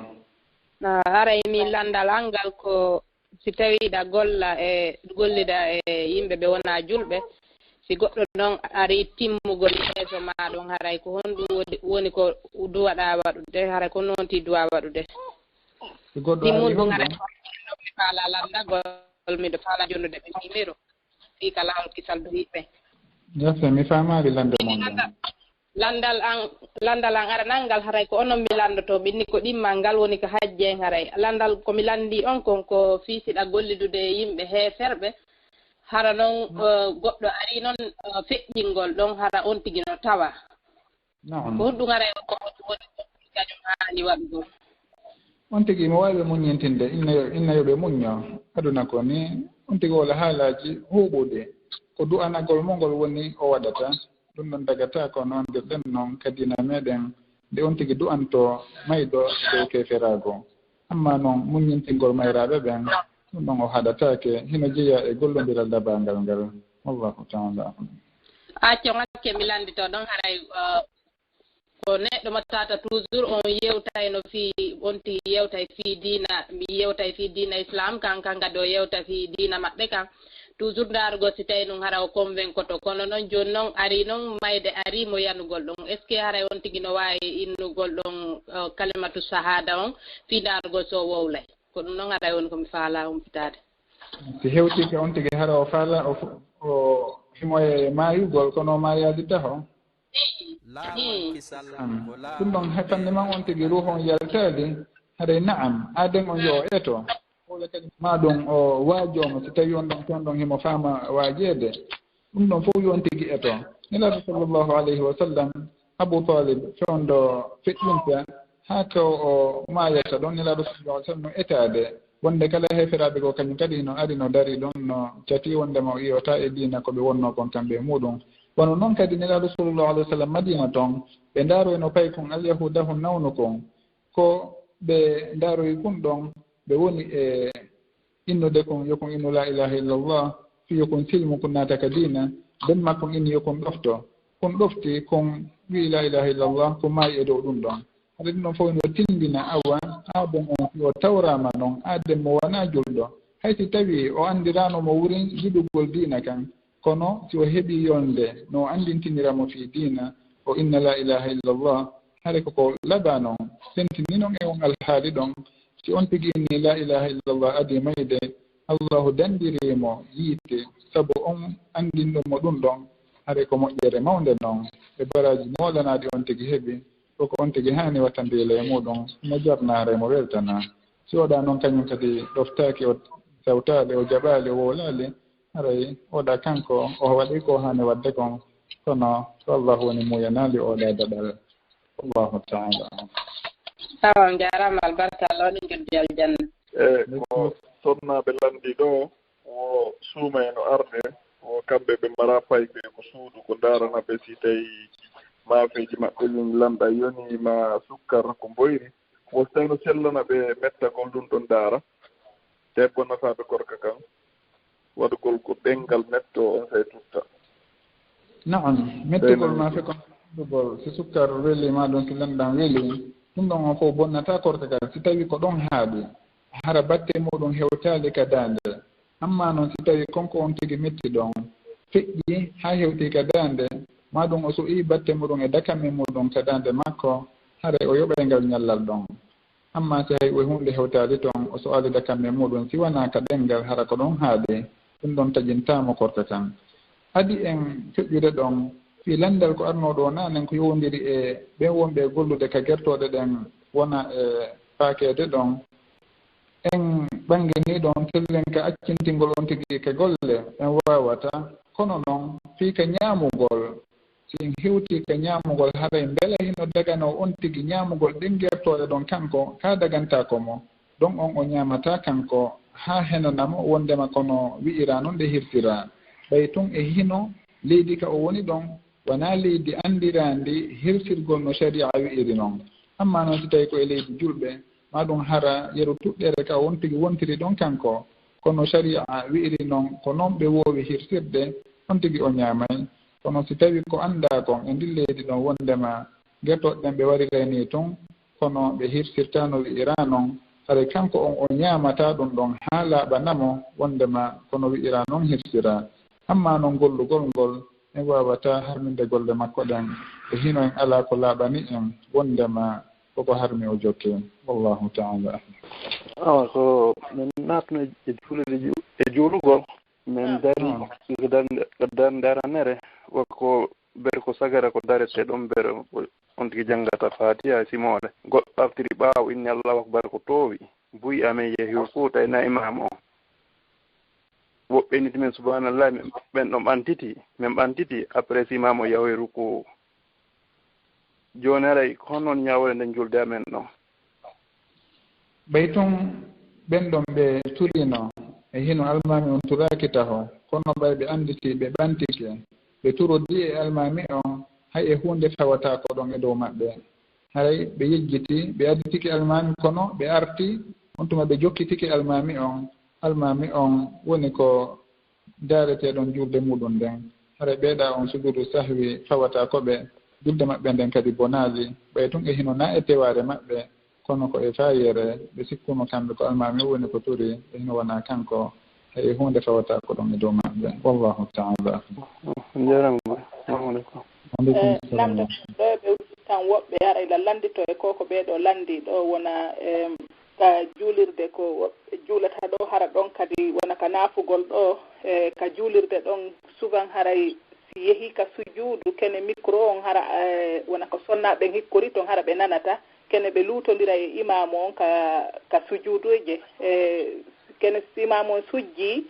Ah, haray min lanndal an ngal ko si tawii hiɗa golla e, gollida e yimɓe ɓe wonaa julɓe, si goɗɗo noon ari timmugol yeeso maa ɗon, haray ko honɗum woni, woni ko duwaɗaa waɗude? Haray ko noon ti duwa waɗude? Si goɗɗo ari timmun ɗum, haray ko mi faala lanndagol, miɗo faala jonnude ɓe numéro fii ka laawol kisal duwiɓe. Yes, mi faamaali lannde mon ngal. Lanndal an, lanndal an aranal ngal, haray ko onon mi lanndotoo, min ni ko ɗimmal ngal woni ko hajji en haray. Lanndal ko mi lanndii on kon ko fii siɗa gollidude e yimɓe heeferɓe, hara noon, eh, goɗɗo ari noon, eh, feƴƴingol ɗon, hara on tigi no tawa. Naam. Ko honɗum haray ko woni kañum haani waɗugol? On tigi mo waawi ɓe muññintinde, inna yo, inna yo ɓe muñño. Aduna ko ni, on tigi wala haalaaji huuɓuɗi. Ko du'anagol mo ngol woni o waɗata. Ɗum ɗon dagata ko noon ndirɗen noon ka diina meɗen, nde on tigi du'anto mayɗo dow keeferaagu. Amma noon, muññintingol mayraaɓe ɓen, ɗum ɗon o haɗataake, hino jeyaa e gollondiral dabaangal ngal. Wallahu ta'ala a'lam. Acco ngakke mi lanndito ɗon haray, uh, ko neɗɗo mo tata toujours on yewtayno fii, on tigi yewtay fii diina, mi yewtay fii diina Islam kan, kan kadi o yewta fii diina maɓɓe kan. Toujours ndaarugol si tawi ɗum hara o convaincoto. Kono noon jooni noon ari noon mayde ari mo yanugol ɗum. Est-ce que haray on tigi no waawi innugol ɗon, uh, kalimatu shahada on fii ndaarugol so o wowlay? Ko ɗum noon haray woni ko mi faalaa humpitaade. Si hewtii ka on tigi hara o faala, o fu-, o himo e maayugol, kono o maayaali taho. Laawol kisal ko laabi. Ɗum ɗon hay fanni man on tigi ruuhu on yaltaali, haray na'am, aaden on yo o eto. Wala kadi maa ɗum o waajooma, si tawii on ɗon, on ɗon himo faama waajeede. Ɗum ɗon fof yo on tigi eto. Nelaaɗo sallallahu alayhi wa sallam, Abu Talib, fewndo feƴƴinta, haa ka o maayata ɗon, Nelaaɗo sallallahu alayhi wa sallam no etaade. Wonde kala heeferaaɓe goo, kañum kadi no ari, no dari ɗon, no cati wondema o iwata e diina ko ɓe wonnoo kon kamɓe e muɗum. Wano non kadi Nelaaɗo sallallahu alayhi wa sallam Madiina ton, ɓe ndaaroyno paykun alyahuudahu nawnu kon. Ko ɓe ndaaroyi kun ɗon, ɓe woni e innude kun, yo kun innu laa ilaaha illallah, fii yo kun silmu, kun naata ka diina, ben makkun inni yo kun ɗofto. Kun ɗofti, kun wi'i laa ilaaha illallah, kun maayi e dow ɗum ɗon. Haɗa ɗum ɗon fof no tindina awa, aaden on si o tawraama non, aaden mo wanaa julɗo. Hay si tawii o anndiraano mo wurin yiɗugol diina kan, kono si o heɓii yolnde no o anndintinira mo fii diina, o inna laa ilaaha illallah, hare ko ko labaa non, sentini non e on alhaali ɗon, si on tigi inni laa ilaaha illallah adii mayde, Allahu dandirii mo yiite, sabu on anndinɗo mo ɗum ɗon, hare ko moƴƴere mawnde non, e baraaji moolanaaɗi on tigi heɓi, ko ko on tigi haani wattandiila e muɗum, mo jarna hare mo weltana. Si oɗa non kañum kadi ɗoftaaki, o tawtaali, o jaɓaali, o wowlaali, haray oɗa kanko, o waɗi ko haani waɗde kon, kono ko Allahu woni muuyanaali oɗa daɗal. Allahu ta'ala a'lam. Awa, on jaaraama, albarka Allah, oɗon joddi aljanna. E ko sonnaaɓe lanndi ɗo, wo suuma e no arde, wo kamɓe ɓe mara paykoye ko suudu, ko ndaarana ɓe si tawi maafeeji maɓɓe ɗin lanɗa yoni ma sukkar ko mboyri, wo si tawi no sellana ɓe mettagol ɗum ɗon ndaara, te bonnata ɓe korka kan. Waɗugol ko ɗenngal metto on sey tutta. Na'am, mettugol ma fe kon waɗugol, si sukkar weli ma ɗum, si lanɗam weli, ɗum ɗon on fof bonnata korka kan, si tawi ko ɗon haaɗi, hara batte muɗum hewtaali ka daande. Amma noon, si tawi kon ko on tigi metti ɗon, feƴƴi haa hewti ka daande, ma ɗum o suɓii batte muɗum e dakamme muɗum ka daande makko, haray o yoɓay ngal ñallal ɗon. Amma si hay o huunde hewtaali toon, o suɓaali dakamme muɗum, si wanaa ka ɗenngal, hara ko ɗon haaɗi, ɗum ɗon taƴintaa mo korka kan. Adii en feƴƴude ɗon, fii lanndal ko arnoo ɗoo naane, ko yowondiri e ɓeen wonɓe e gollude ka gertooɗe ɗen, wona e faakeede ɗon. En ɓanngini ɗon tellen ka accintingol on tigi ka golle, en waawataa. Kono noon, fii ka ñaamugol, Si en hewtii ka ñaamugol, haray mbela hino daganoo on tigi ñaamugol ɗen gertooɗe ɗon kanko, kaa dagantaako mo? Ɗon on o ñaamataa kanko, haa henana mo wonndema ko no wi'iraa non ɗe hirsiraa. Ɓay tun e hino leydi ka o woni ɗon, wanaa leydi anndiraandi hirsirgol no sari'a wi'iri non. Ammaa non si tawii ko e leydi julɓe, maa ɗun hara yeru tuɗɗere ka on tigi wontiri ɗon kanko, ko no sari'a wi'iri non, ko non ɓe woowi hirsirde, on tigi o ñaamay. Kono si tawii ko anndaa kon e ndin leydi ɗon wonndema gertooɗe ɗen ɓe wariray nii tun, kono ɓe hirsirtaa no wi'iraa non, haray kanko on o ñaamataa ɗun ɗon haa laaɓana mo wonndema ko no wi'iraa non hirsiraa. Ammaa non gollugol ngol, en waawataa harminde golle makko ɗen, e hino en alaa ko laaɓani en wonndema koko harmi o jokkii. Wallahu ta'ala a'lam. Awa, ko min naatno e juulirde ju-, e juulugol, min dari ko darnde, ko darnde aranere, woko ber ko sagara ko darete ɗon ber, on tigi janngata Faatiha e simoole. Goɗɗo artiri ɓaawo inni Allahu Akbar ko toowi. Buy amen yehi ruku, tawi na imaamu on. Woɓɓe niti men, "Subhanallah, men, ɓen ɗon ɓantiti, men ɓantiti." Après, si imaamu on yahoyi ruku. Jooni haray ko honno ñaawore nden julde amen ɗon? Ɓay tun ɓen ɗon ɓe turino, e hino almaami on turaaki taho, kono ɓay ɓe annditi ɓe ɓantike, ɓe turodii e almaami on, hay e huunde tawataako ɗon e dow maɓɓe. Haray ɓe yejjiti, ɓe additike almaami, kono ɓe arti, on tuma ɓe jokkitike almaami on, almaami on woni ko daareteeɗon julde muɗum nden. Haray ɓeeɗa on sujuudu sahwi fawataako ɓe, julde maɓɓe nden kadi bonaali, ɓay tun e hino na e tewaare maɓɓe, kono ko e faayeere ɓe sikkuno kamɓe ko almaami o woni ko turi, e hino wona kanko, hay e huunde fawataako ɗon e dow maɓɓe. Wallahu ta'ala a'lam. Njaaraama, assalamu aleykum. Wa aleykum salam. Lamnda ɗo ɓe udditan woɓɓe haray la lanndito e ko ko ɓee ɗo lanndi ɗo wona, em, ka juulirde ko woɓɓe juulata ɗo, hara ɗon kadi wona ka naafugol ɗo, e ka juulirde ɗon souvent haray si yehi ka sujuudu kene micro on hara, e, wona ko sonnaaɓe ɓen hikkori ton hara ɓe nanata, kene ɓe luutondira e imaamu on ka, ka sujuuduuje, e, kene si imaamu on sujji,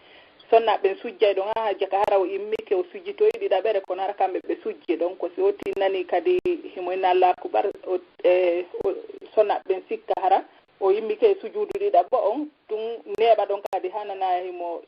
sonnaaɓe ɓen sujjay ɗon, haa jaka hara o immike o sujjitoyi ɗiɗaɓere, kono hara kamɓe ɓe sujji ɗon, ko si o tinnani kadi himo inna Allahu Akbar, o, e, o, sonnaaɓe ɓen sikka hara o immike e sujuudu ɗiɗaɓo on, tun neeɓa ɗon kadi hanana himo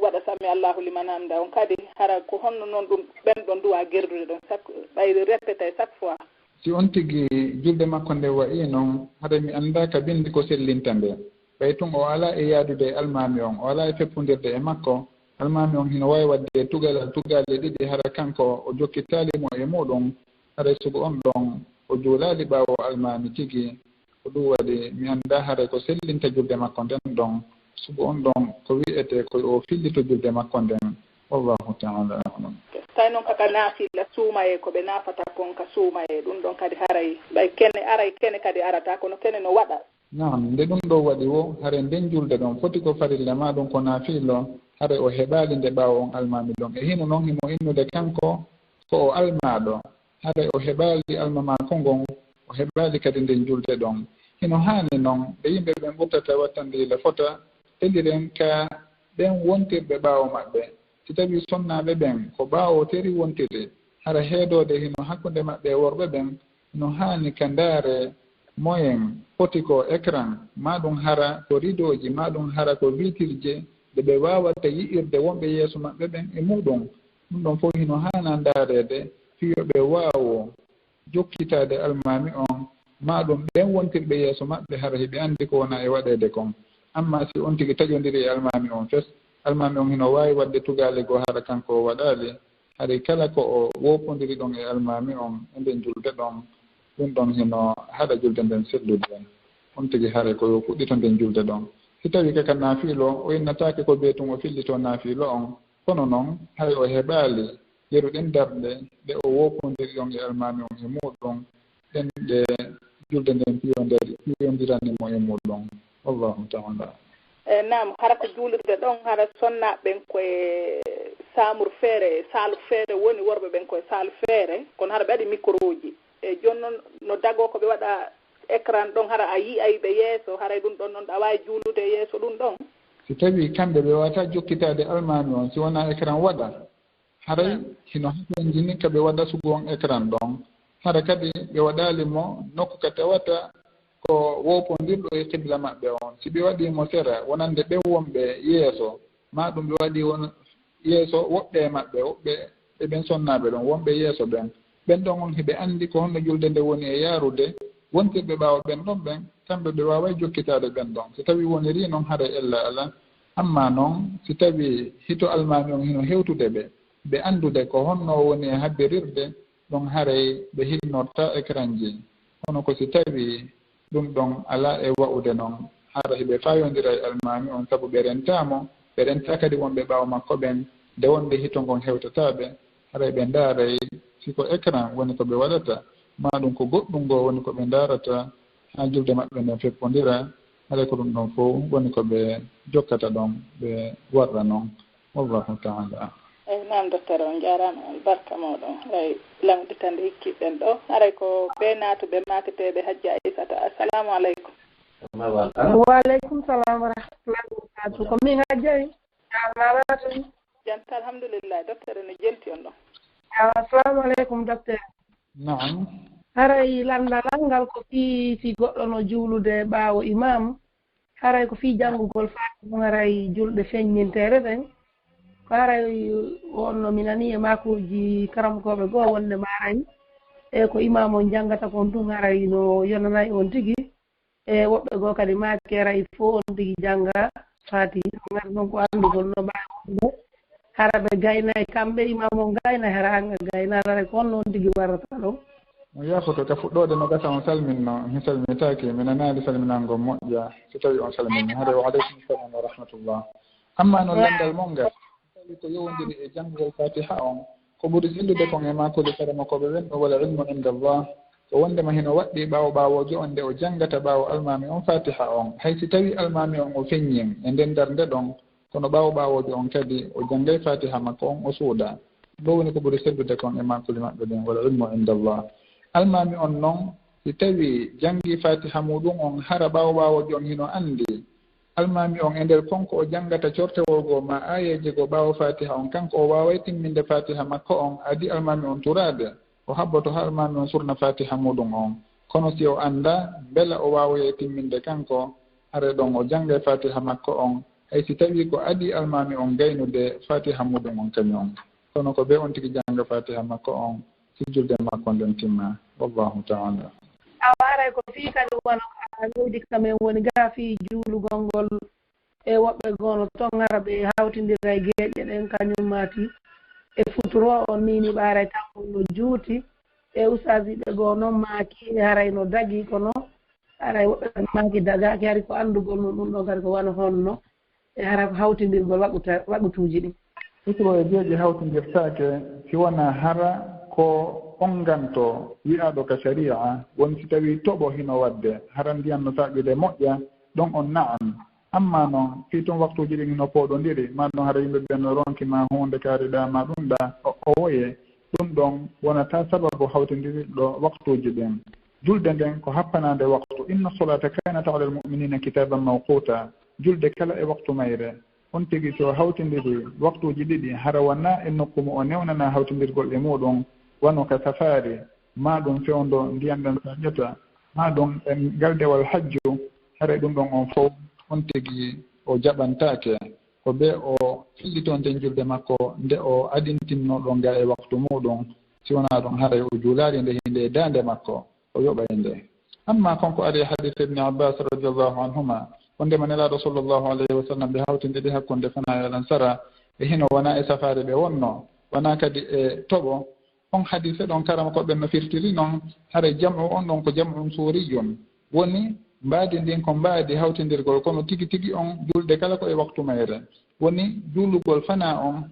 waɗa sami Allahu liman hamda on kadi, hara ko honno non ɗum ɓen ɗon duwa gerdude ɗon chaque, ɓay répété chaque fois? Si on tigi julde makko nde wa'i non, hara mi anndaa ka binndi ko sellinta nde. Ɓay tun o alaa e yaadude e almaami on, o alaa e feppundirde e makko, almaami on hino waawi waɗde tugalal tugaale ɗiɗi, hara kanko o jokkitaali mo e muɗum, haray sugu on ɗon o juulaali ɓaawo almaami tigi. Ko ɗum waɗi mi anndaa haray ko sellinta julde makko nden ɗon, sugu on ɗon ko wi'etee ko yo o fillito julde makko nden. Wallahu ta'ala a'lam. Tawi noon kaka naafila suumayee, ko ɓe naafata kon ka suumayee, ɗum ɗon kadi haray, ɓay kene aray, kene kadi arata, kono kene no waɗa. Naam, nde ɗum ɗo waɗi wo, haray nden julde ɗon foti ko farilla, maa ɗum ko naafilo, haray o heɓaali nde ɓaawo on almaami ɗon. E hino non himo innude kanko ko o almaaɗo, haray o heɓaali almamaaku ngon, o heɓaali kadi nden julde ɗon. Hino haani non, ɓe yimɓe ɓen ɓurtata wattande ila fota, eliren ka ɓen wontirɓe ɓaawo maɓɓe. Si tawii sonnaaɓe ɓen ko ɓaawo teri wontiri, hara heedoode hino hakkunde maɓɓe e worɓe ɓen, hino haani ka ndaare moyen foti ko écran, maa ɗum hara ko ridooji, maa ɗum hara ko vitirje, ɗe ɓe waawata yi'irde wonɓe yeeso maɓɓe ɓen e muuɗum. Ɗum ɗon fof hino haana ndaareede, fii yo ɓe waawo jokkitaade almaami on, maa ɗum ɓen wontirɓe yeeso maɓɓe hara hiɓe anndi ko wona e waɗeede kon. Amma si on tigi taƴondiri e almaami on fes, almaami on hino waawi waɗde tugaale goo hara kanko o waɗaali, hari kala ko o woopondiri ɗon e almaami on e nden julde ɗon, ɗum ɗon hino haɗa julde nden sellude. On tigi haray ko yo fuɗɗito nden julde ɗon. Si tawii kaka naafiilo, o innataake ko bee tun o fillitoo naafiilo on, kono non hay o heɓaali yeru ɗen darɗe ɗe o woopondiri ɗon e almaami on e muuɗum, ɗen ɗe julde nden piyondiri, piyondirani mo e muuɗum. Wallahu ta'ala. E, naam, hara ko juulirde ɗon, hara sonnaaɓe ɓen ko e saamur feere, saalu feere woni, worɓe ɓen ko e saalu feere, kono hara ɓe waɗi mikorooji. E, jooni non no dagoo ko ɓe waɗa écran ɗon, hara a yi'ay ɓe yeeso, haray ɗum ɗon non ɗa waawi juulude e yeeso ɗum ɗon. Si tawii kamɓe ɓe waawataa jokkitaade almaami on, si wonaa écran waɗa, Haray hino hatonjini ka ɓe waɗa sugu on écran ɗon. Hara kadi ɓe waɗaali mo nokku ka tawata ko woopondirɗo e qibla maɓɓe on. Si ɓe waɗii mo sera, wonande ɓen wonɓe yeeso, maa ɗum ɓe waɗii won yeeso woɓɓe e maɓɓe, woɓɓe e ɓen sonnaaɓe ɗon, wonɓe yeeso ɓen, ɓen ɗon on hiɓe anndi ko honno julde nde woni e yaarude. Wontirɓe ɓaawo ɓen ɗon ɓen, kamɓe ɓe waaway jokkitaade ɓen ɗon. Si tawii wonirii non, haray ella alaa. Ammaa non, si tawii hito almaami on hino hewtude ɓe, ɓe anndude ko honno o woni e habbirirde, ɗon haray ɓe hinnortaa ekranji. Kono ko si tawii ɗum ɗon alaa e wa'ude non, hara hiɓe faayondira e almaami on, sabu ɓe rentaa mo, ɓe rentaa kadi wonɓe ɓaawo makko ɓen, nde wonde hito ngon hewtataa ɓe, haray ɓe ndaaray si ko ekran woni ko ɓe waɗata, maa ɗum ko goɗɗum ngoo woni ko ɓe ndaarata, haa julde maɓɓe nden feppondira, haray ko ɗum ɗon fow woni ko ɓe jokkata ɗon, ɓe warra non. Wallahu ta'ala a'lam. Eyi, naam, docteur, on njaaraama, albarka mooɗon. Haray lamnditande hikkiiɗen ɗo. Haray ko ɓe naatuɓe maaketeeɓe Hajja Aysata. Assalamu aleykum. Wa aleykum salam wa rahmatullahi wa barakatuh. Ko min Hajja Aysata. Jaaraama, a naatani. Jam tan, alhamdulillah. Docteur no jelti on ɗon. Awa, assalamu aleykum, docteur. Naam. Haray lanndal ngal ko fii si goɗɗo no juulude ɓaawo imaam, haray ko fii janngugol Faatiha ɗum, haray julɗe feññinteeɗe ɗen. Ko haray wonno mi nanii e maakuuji karamokooɓe goo wonndema haray e ko imaam on janngata kon tun haray no yonanay on tigi. E woɓɓe goo kadi maaki haray fow on tigi jannga Faatiha. Ngar non ko anndugol no mbaawi wonde. Hara ɓe gaynay kamɓe, imaam on gaynay, hara an a gaynaali, haray ko honno on tigi warrata ɗon? Mo yaafoto, ka fuɗɗoode no gasa on salminno, mi salmitaaki, mi nanaali salminangol moƴƴa, si tawii on salminii. Haray wa aleykum salam wa rahmatullah. Ammaa non lanndal mon ngal, tawi ko yowondiri e janngugol Faatiha on, ko ɓuri sellude kon e maakuuji karamokooɓe ɓen ɗon, wal ilmu inda Allah, ko wonndema hino waɗɗii ɓaawo ɓaawoojo on nde o janngata ɓaawo almaami on Faatiha on. Hay si tawii almaami on o feññii e nden darnde ɗon, kono ɓaawo ɓaawoojo on kadi o janngay Faatiha makko on, o suuɗa. Ɗum woni ko ɓuri sellude kon e maakuuji maɓɓe ɗin, wal ilmu inda Allah. Almaami on non, si tawii janngii Faatiha muuɗum on, hara ɓaawo ɓaawoojo on hino anndi almaami on e nder kon ko o janngata cortewol goo maa aayeeje goo ɓaawo Faatiha on, kanko o waaway timminde Faatiha makko on, adii almaami on turaade, o habboto haa almaami on surna Faatiha muuɗum on. Kono si o anndaa, mbela o waawoyay timminde kanko, haray ɗon o janngay Faatiha makko on, hay si tawii ko adii almaami on gaynude Faatiha muuɗum on kañum on. Kono ko bee on tigi jannga Faatiha makko on, si julde makko nden timma. Wallahu ta'ala. Awa haray ko fii kadi wano ka newdi ka men woni gaa fii juulugol ngol, e woɓɓe goo no ton hara ɓe hawtindira e geeƴe ɗen kañum maati e futuro on nii ni ɓaaray tan no juuti. E ustaasiiɓe goo non maaki haray no dagii, kono haray woɓɓe maaki dagaaki, hari ko anndugol mum ɗum ɗon kadi ko wano honno. E hara ko hawtindirgol waɓuta-, waɓutuuji ɗin. Suturo e geeƴe hawtindirtaake si wanaa hara ko on nganto wi'aaɗo ka sariya, woni si tawii toɓo hino waɗde, hara ndiyan no saƴude moƴƴa, ɗon on na'am. Ammaa non, fii tun waktuuji ɗin hino pooɗondiri, maa ɗon hara yimɓe ɓen no ronki maa huunde kaariɗaa maa ɗum ɗaa, o, o woye, ɗum ɗon wonataa sababu hawtindirɗo waktuuji ɗin. Julde nden ko happanaande waktu. Inna solata kanat ala almu'minina kitaban mawquta. Julde kala e waktu mayre. On tigi si o hawtindiri waktuuji ɗiɗi, hara wanaa e nokku mo o newnanaa hawtindirgol e muuɗum, wano ka safaari, maa ɗum fewndo ndiyan ɗan saƴata, maa ɗum e ngal dewal hajju, haray ɗum ɗon on fow, on tigi o jaɓantaake. Ko bee o fillito nden julde makko nde o adintinno ɗon ga e waktu muuɗum, si wanaa ɗum haray o juulaali nde hinde e daande makko. O yoɓay nde. Ammaa kon ko ari e hadiis Ibni Abbaas radiyallahu anhuma, wondema Nelaaɗo sallallahu alayhi wa sallam ɓe hawtindiri hakkunde fanaa e alansaraa, e hino wanaa e safaari ɓe wonno, wanaa kadi e toɓo. On hadiise ɗon karamokooɓe ɓen no firtiri non, haray jam'u on ɗon ko jam'un suuriyyun. Woni mbaadi ndin ko mbaadi hawtindirgol, kono tigi tigi on julde kala ko e waktu mayre. Woni juulugol fanaa on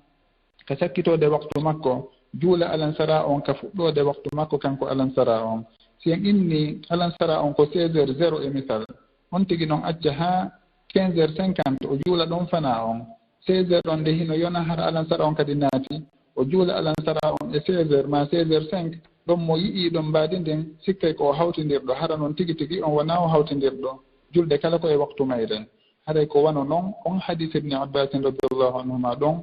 ka sakkitoode waktu makko, juula alansaraa on ka fuɗɗoode waktu makko kanko alansaraa on. Si en inni alansaraa on ko seize heures zéro e misal, on tigi non acca haa quinze heures cinquante o juula ɗon fanaa on. Seize heures ɗon nde hino yona hara alansaraa on kadi naati, o juula alansaraa on e seize heures maa seize heures cinq, ɗon mo yi'ii ɗon mbaadi ndin, sikkay ko o hawtindirɗo, hara non tigi tigi on wanaa o hawtindirɗo, julde kala ko e waktu mayre. Haray ko wano non on hadiis Ibni Abbaasin radiyallahu anhuma ɗon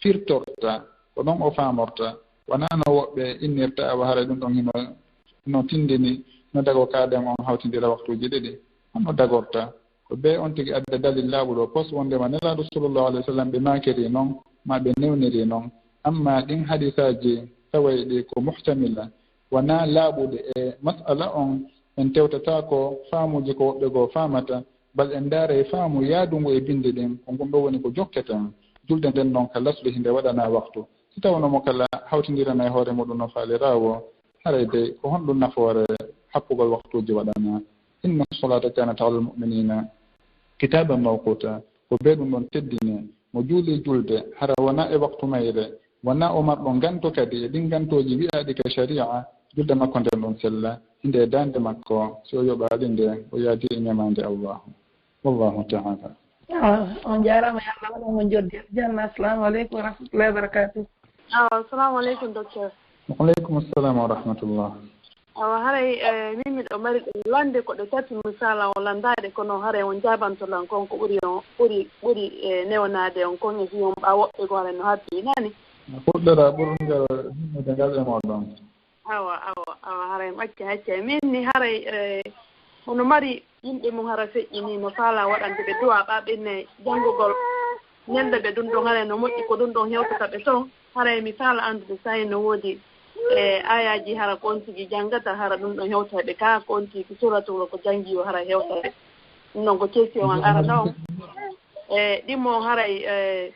firtorta. Ko ɗon o faamorta, wonaa no woɓɓe innirta, awa haray ɗum ɗon hino, no tindini, no dago kaaden on hawtindira waktuuji ɗiɗi. Honno dagorta? Ko bee on tigi adda dalil laaɓuɗo pos wondema Nelaaɗo sallallahu alayhi wa sallam ɓe maakiri non, maa ɓe newniri non. Amma ɗin hadisaaji taway ɗi ko muhtamila, wonaa laaɓuɗi e mas'ala on, en tewtataako faamuuji ko woɓɓe goo faamata, bal en ndaaray faamu yaadungu e binndi ɗin, ko ngun ɗoo woni ko jokketen. Julde nden non ka lasli hinde waɗanaa waktu. Si tawno mo kala hawtindiranay hoore muɗum no faaliraawo, haray dey ko honɗum nafoore happugol waktuuji waɗanaa? Inna salata kanat alal mu'minina kitaban mawquta. Ko bee ɗum ɗon teddini, mo juuli julde, hara wonaa e waktu mayre, wonaa o marɗo nganto kadi e ɗin ngantooji wi'aaɗi ka shari'a, julde makko nden ɗon sella, hinde e daande makko, si o yoɓaali nde, o yaadi e ñamaande Allahu. Wallahu ta'ala. Ah, on jaaraama, yo Allah waɗan on joddi aljanna. Assalamu aleykum wa rahmatullahi wa barakatuh. Awa, assalamu aleykum, docteur. Wa aleykum assalam wa rahmatullah. Awa, haray, eh, min miɗo mari ɗum lande ko ɗe tati, misala o landaade, kono haray on jaabanto lan kon ko ɓuri on, ɓuri, ɓuri, eh, newnaade on kon e fiyon ɓa woɓɓe ko haray no habbi nani. Fuɗɗora ɓurngel himmude ngal e moɗon. Awa, awa, awa, haray mi acca, acca. Min ni haray, eh, hono mari yimɓe mum hara feƴƴini no faala waɗande ɓe du'a ɓa ɓenne janngugol. Ñande ɓe ɗum ɗon haray no moƴƴi ko ɗum ɗon hewtata ɓe ton. Haray mi faala anndude sahi no woodi, eh, ayaaji hara ko on tigi janngata hara ɗum ɗon hewta ɓe ka ko on tigi suratul ko janngi o hara hewta ɓe. Ɗum ɗon ko question an arata on. E ɗimmo haray, e,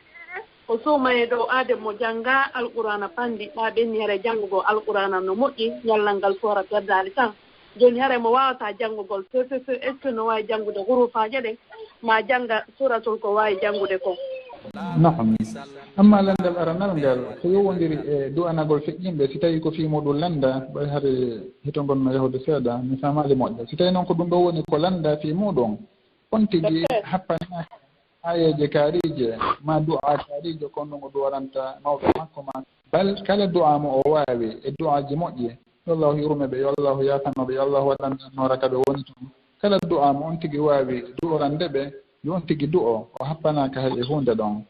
ko suumaye dow aade mo jannga Alqur'aana panndi, ɓa ɓenni haray janngugol Alqur'aana no moƴƴi, ñallal ngal fof hara perdaali tan. Jooni haray mo waawataa janngugol, fe, fe, fe, est-ce que no waawi janngude huruufaaje ɗen, ma jannga suuratul ko waawi janngude kon? Naam. Amma lanndal aranal ngal, ko yowondiri e du'anagol feƴƴinɓe, si tawii ko fii muɗum lannda, ɓay hari hito ngon no yahude seeɗa, mi faamaali moƴƴa. Si tawii noon ko ɗum ɗoo woni ko lannda fii muɗum, on tigi happanaaki aayeeje kaariije, maa du'aa kaariijo, kon ɗum o du'oranta mawɓe makko, maa bal kala du'aa mo o waawi e du'aaji moƴƴi, yo Allaahu yurme ɓe, yo Allaahu yaafano ɓe, yo Allaahu waɗan annoora ka ɓe woni ton. Kala du'aa mo on tigi waawi du'orande ɓe, yo on tigi du'o, o happanaaka hay e huunde ɗon.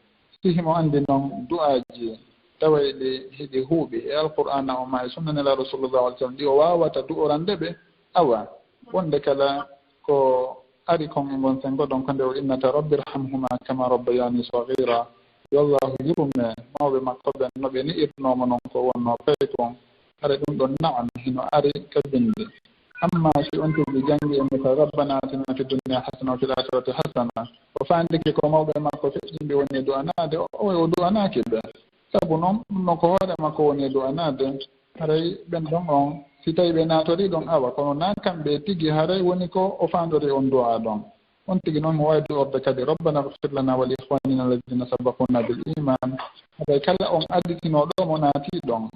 Si himo anndi non du'aaji taway ɗi hiɗi huuɓi e Alqur'aana on maa e Sunna Nelaaɗo sallallahu alaihi wasallam, ɗi o waawata du'orande ɓe, awa, wonde kala ko ari kon e ngon sengo ɗon ko nde o innata, "Rabbirhamhuma kama rabbayani saghira." Yo Allaahu yurme mawɓe makko ɓen no ɓe ni'irnoo mo non ko wonnoo pay kon. Haray ɗum ɗon, na'am, hino ari ka binndi. Amma si on tigi janngi e misal, "Rabbana atina fid dunya hasana wa fil akhirati hasana." O faandike ko mawɓe makko feƴƴinɓe woni e du'anaade, o, o, o du'anaaki ɓe. Sabu non, ɗum non ko hoore makko woni e du'anaade. Haray ɓen ɗon on, si tawii ɓe naatorii ɗon, awa, kono naa kamɓe tigi haray woni ko o faandorii on du'aa ɗon. On tigi non mo waawi du'orde kadi, "Rabbana ighfir lana wa li ikhwanina alladhina sabaquna bil iman." Haray kala on additinooɗo mo naatii ɗon.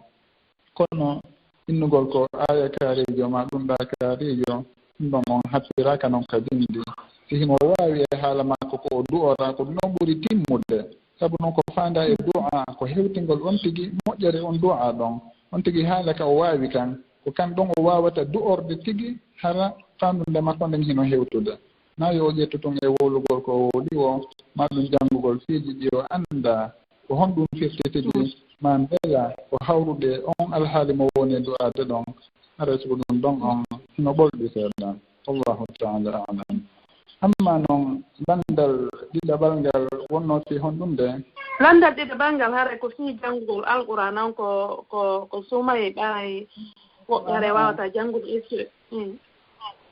Kono innugol ko aaya kaariijo maa ɗum ɗaa kaariijo, ɗum ɗon on happiraaka non ka binndi. Si himo waawi e haala makko ko o du'ora, ko ɗum ɗon ɓuri timmude. Sabu non ko faandaa e du'aa, ko hewtingol on tigi moƴƴere on du'aa ɗon. On tigi haala ka o waawi kan, ko kan ɗon o waawata du'orde tigi, hara faandunde makko nden hino hewtude. Naa yo o ƴettu tun e wowlugol ko o wowli woo, maa ɗum janngugol piiji ɗi o anndaa. Ko honɗum firti tigi, maa mbela ko hawrude on alhaali mo woni e du'aade ɗon? Haray sibu ɗum ɗon on hino ɓolɗi seeɗa. Wallahu ta'ala a'lam. Amma non, lanndal ɗiɗaɓal ngal wonnoo fii honɗum nde? Lanndal ɗiɗaɓal ngal haray ko fii janngugol Alqur'aana on ko, ko, ko suumayee ɓaray woɓɓe haray waawataa janngude, est-ce que, mm.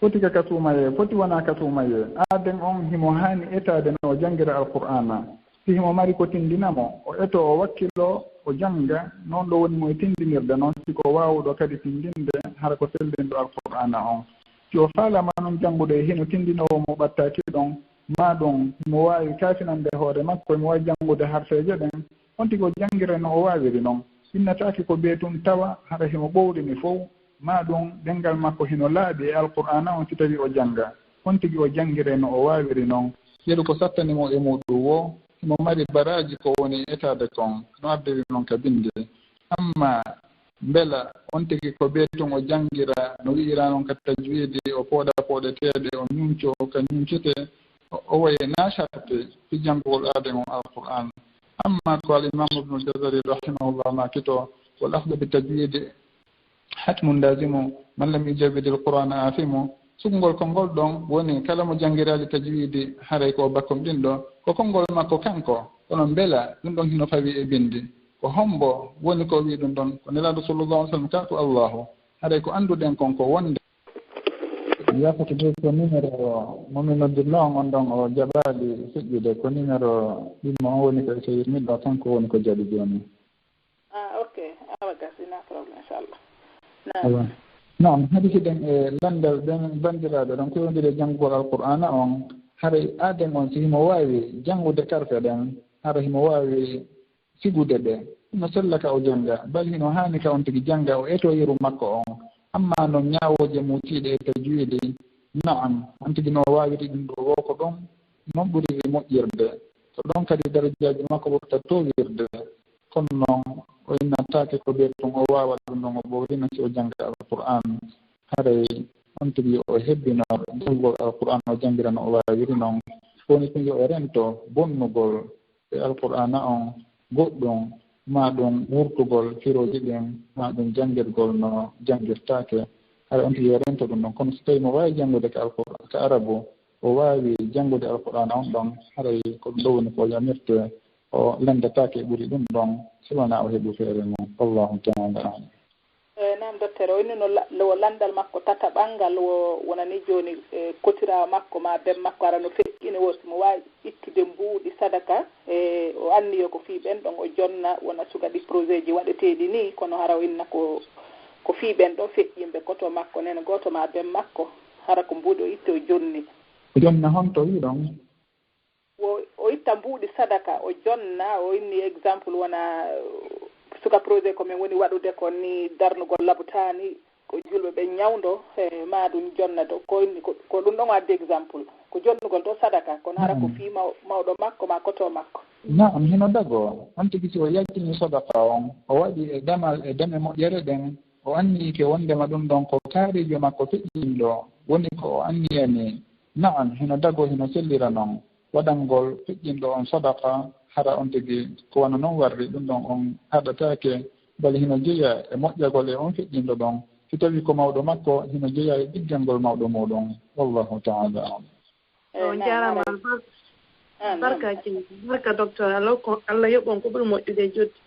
Foti ka ka suumayee, foti wonaa ka suumayee. Aaden on himo haani etaade no o janngira Alqur'aana. Si himo mari ko tindina mo, o etoo, o wakkiloo, o jannga, non ɗoo woni mo e tindinirde non, si ko waawuɗo kadi tindinde, hara ko sellinɗo Alqur'aana on. Si o faalaama non janngude e hino tindinoowo mo ɓattaaki ɗon, maa ɗum himo waawi kaafinande hoore makko, himo waawi janngude harfeeje ɗen, on tigi o janngira no o waawiri non. Innataake ko bee tun tawa hara himo ɓowlini fow, maa ɗum ɗemngal makko hino laaɓi e Alqur'aana on si tawii o jannga. On tigi o janngire no o waawiri non. Yeru ko sattani mo e muuɗum woo, himo mari baraaji ko woni etaade kon, no ardiri non ka binndi. Amma mbela on tigi ko bee tun o janngira no wi'iraa non ka tajwiidi, o pooɗa pooɗeteeɗe, o ñuuñcoo ka ñuuñcetee, o, o wayi naa sharti fii janngugol aaden on Alqur'aan. Amma ko al Imam Ibnul Jazari rahimahullah maakito, wal akhdu bi tajwidi hatmun lazimu, man lam yujawwidil Qur'ana athimu. Sugngol konngol ɗon woni kala mo janngiraali tajwiidi, haray ko o bakkomɗinɗo, ko konngol makko kanko. Kono mbela ɗum ɗon hino fawi e binndi? Ko hombo woni ko wi'i ɗum ɗon? Ko Nelaaɗo sallallahu alaihi wasallam ka ko Allahu? Haray ko annduɗen kon ko wonde. Yaafata de ko numéro mo mi noddirno on, on ɗon o jaɓaali feƴƴude. Ko numéro ɗimmo on woni ko e seyirmi ɗo, kanko woni ko jaɓi jooni. Ah, ok. Awa gas, ina problème, inchallah. Naam. Awa. Naam, hadi hiɗen e lanndal ɓen banndiraaɓe ɗon ko yowndiri e janngugol Alqur'aana on, haray aaden on si himo waawi janngude karfe ɗen, hara himo waawi sigude ɗe. Hino sella ka o jannga, bal hino haani ka on tigi jannga, o etoo yeru makko on. Amma non ñaawooje muutiiɗe e tajwiidi, naam, on tigi no waawiri ɗum ɗo woo ko ɗon non ɓuriri moƴƴirde. Ko ɗon kadi darajaaji makko ɓurta toowirde. Kono non o innataake ko ɓe tun o waawa ɗum ɗon o ɓoorina si o jannga Alqur'aan. Haray on tigi o hebbino janngugol Alqur'aan o janngira no o waawiri non. Ko woni tun yo o rento bonnugol e Alqur'aana on goɗɗum, maa ɗum wurtugol firooji ɗin, maa ɗum janngirgol no janngirtaake. Haray on tigi yo rento ɗum ɗon. Kono si tawii mo waawi janngude ka Alqur'aan, ka Arabu, o waawi janngude Alqur'aana on ɗon, haray ko ɗum ɗo woni ko yamirte o lanndataake e ɓuri ɗum ɗon, si wanaa o heɓu feere mum. Wallahu ta'ala a'lam. Eh, naam, docteur, o inni no la-, wo lanndal makko tataɓal ngal wo wonani jooni, eh, kotiraawo makko maa ben makko hara no feƴƴini wo si mo waawi ittude mbuuɗi sadaka, eh, o anniyo ko fii ɓen ɗon o jonna wona suka ɗi projet ji waɗeteeɗi nii, kono hara o inna ko, ko fii ɓen ɗon feƴƴinɓe koto makko, nene gooto maa ben makko, hara ko mbuuɗi o itti o jonni. O jonna honto wii ɗon? Wo o itta mbuuɗi sadaka, o jonna, o inni exemple wona, uh, suka projet ko min woni waɗude ko ni darnugol labutaani, ko julɓe ɓen ñawndo, e maa ɗum jonna to, ko inni ko, ko ɗum ɗon o addi exemple. Ko jonnugol to sadaka, kono hara ko Naam. fii maw-, mawɗo makko maa koto makko. Naam, hino dagoo. On tigi si o yaltini sadaka on, o waɗi e damal e dame moƴƴere ɗen, o anniyike wonndema ɗum ɗon ko kaariijo makko feƴƴinɗo, woni ko o anniyani. Naam, hino dagoo, hino sellira non. Waɗangol feƴƴinɗo on sadaka, hara on tigi ko wano non warri, ɗum ɗon on haɗataake, bali hino jeyaa e moƴƴagol e on feƴƴinɗo ɗon. Si tawii ko mawɗo makko, hino jeyaa e ɗiggangol mawɗo muuɗum. Wallahu ta'ala a'lam. Eh, On naam, jaaraama, haray. Albarka. Ah, naam. Barka, Jeydi. Barka, Docteur. Allah ko, Allah yoɓ on ko ɓuri moƴƴude e joddi.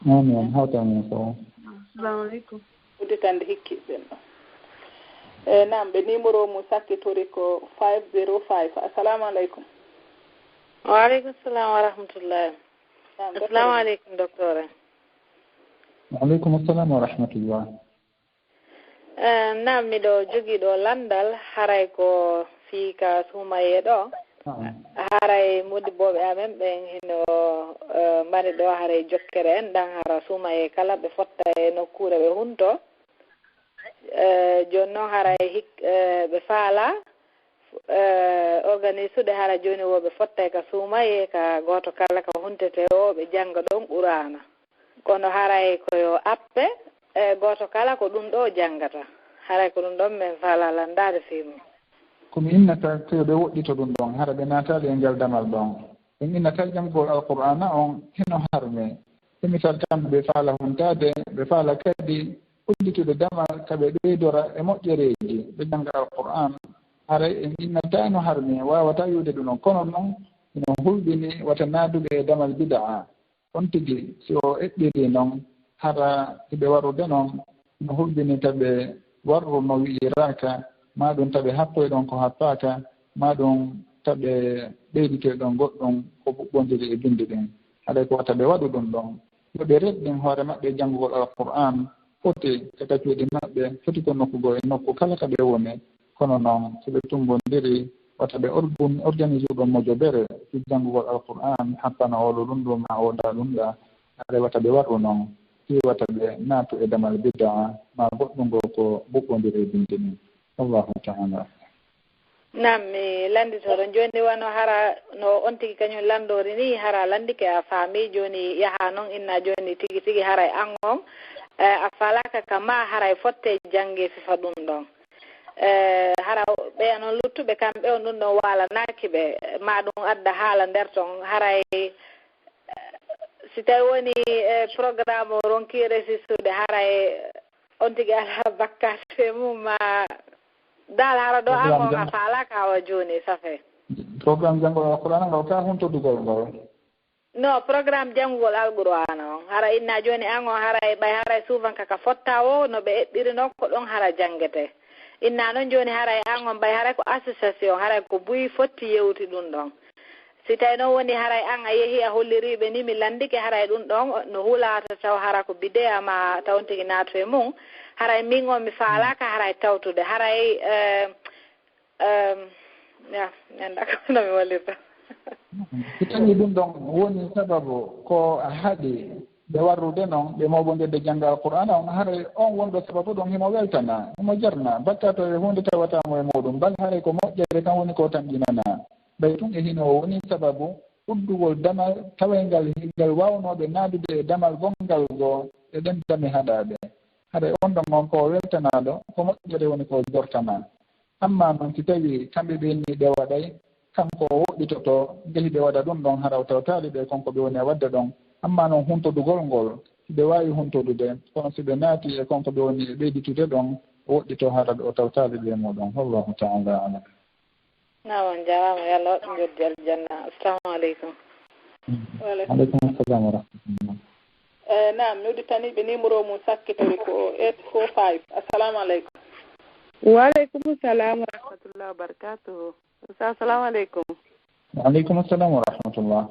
Amin. Hawta min fof. Assalamu alaikum. Udditande hikki ɓen ɗo. Eh, naam, ɓe numéro mum sakkitori ko five zero five. Assalamu alaikum. Wa alaikum salam wa rahmatullah. Naam, Assalamu docteur. Alaikum, docteur. Wa alaikum assalam wa rahmatullah. Eh, naam, miɗo jogii ɗo lanndal, haray ko fii ka suumayee ɗo. Naam. Haray modibooɓe amen ɓen hino, eh, mari ɗo haray jokkere en ɗan, hara suumayee kala ɓe fotta e nokkuure ɓe hunto. Eh, jooni non haray hik-, eh, ɓe faala, eh, organisude hara jooni wo ɓe fotta e ka suumayee ka gooto kala ka huntete o, ɓe jannga ɗon Qur'aana. Kono haray ko yo appe, e gooto kala ko ɗum ɗo janngata. Haray ko ɗum ɗon men faalaa lanndaade fii mum. Ko mi innata ko yo ɓe woɗɗito ɗum ɗon, hara ɓe naataali e ngal damal ɗon. Ɓe innata janngugol Alqur'aana on hino harmi. E misal kamɓe ɓe faala huntaade, ɓe faala kadi udditude damal ka ɓe ɓeydora e moƴƴereeji, ɓe jannga Alqur'aan. Haray en innata no harmi, waawataa wi'ude ɗum ɗon, kono non hino hulɓini wata naaduɓe e damal bida'a. On tigi, si o eɓɓirii non, hara hiɓe warude non, no hulɓini taɓe warru no wi'iraaka, maa ɗum taɓe happoy ɗon ko happaaka, maa ɗum taɓe ɓeyditoy ɗon goɗɗum ko ɓuɓɓondiri e binndi ɗin. Haray ko wata ɓe waɗu ɗum ɗon. Yo ɓe reɗɗin hoore maɓɓe e janngugol Alqur'aan, foti ka kacuuɗi maɓɓe, foti ko nokkugol e nokku kala ka ɓe woni. Kono non, si ɓe tummbondiri, wata ɓe orgun-, organise ɗon mojobere fii janngugol Alqur'aan, happana oolo ɗum ɗo, maa ooda ɗum ɗa, haray wata ɓe waɗu non, fii wata ɓe naatu e damal bid'a, maa goɗɗum ngo ko ɓuɓɓondiri e binndi ɗin. Wallahu ta'ala a'lam. Naam, mi lannditoro jooni, wano hara no on tigi kañum lanndori ni, hara lanndike a faami, jooni yaha non inna jooni tigi tigi haray an on, eh, a faalaaka ka ma haray fotte jannge sifa ɗum ɗon. Eh, hara ɓeya non luttuɓe kamɓe on ɗum ɗon waalanaaki ɓe, ma ɗum adda haala nder ton, haray Si tawi woni e programme o ronki resisude, haray on tigi alaa bakkaatu e mum, ma dal hara ɗo an on a faalaka awa jooni, safe. Programme janngol Alqur'aana ngal ka huntodugol ngol? No, programme janngugol Alqur'aana on. Hara inna jooni an on, haray ɓay haray souvent kaka fotta o, no ɓe eɓɓiri non ko ɗon hara janngete. Inna non jooni haray an on, ɓay haray ko association, haray ko buy fotti yewti ɗum ɗon. Si tawi noon woni haray an a yehi a holliri ɓe ni, mi lanndike, haray ɗum ɗon no hulaata taw hara ko bideya ma taw on tigi naatu e mum. Haray min on mi faalaaka haray tawtude. Haray, eh, eh, ya, mi annda ko no mi wallirta. Si tawi ɗum ɗon woni sababu ko haɗi ɓe warrude noon, ɓe mooɓondirde jannga Alqur'aana on, haray on wonɗo sababu ɗum himo weltana, himo jarna, bakkato e huunde tawata mo e muuɗum, bal haray ko moƴƴere kan woni ko tamƴinana. Ɓay tun e hino woni sababu uddugol damal tawayngal hingal waawnooɓe naadude e damal gonngal goo e ɗen dame haɗaaɓe. Haray on ɗon on ko weltanaaɗo, ko moƴƴere woni ko jortanaa. Ammaa non si tawii kamɓe ɓen ni ɓe waɗay, kanko o woɗɗitoto, nde hiɓe waɗa ɗum ɗon hara o tawtaali ɓe kon ko ɓe woni e waɗde ɗon. Ammaa non huntodugol ngol, hiɓe waawi huntodude, kono si ɓe naati e kon ko ɓe woni e ɓeyditude ɗon, o woɗɗito hara o tawtaali ɓe e muuɗum. Wallahu ta'ala a'lam. Naam, on jaaraama, yo Allah waɗ joddi aljanna. Assalamu aleykum. Wa aleykum. Aleykum assalam wa rahmatullah. Eh, naam, mi udditanii ɓe numéro mum sakkitori ko eight four five. Assalamu aleykum. Wa aleykum salam wa rahmatullah wa barakatuhu. Ustaz, assalamu aleykum. Wa aleykum assalam wa rahmatullah.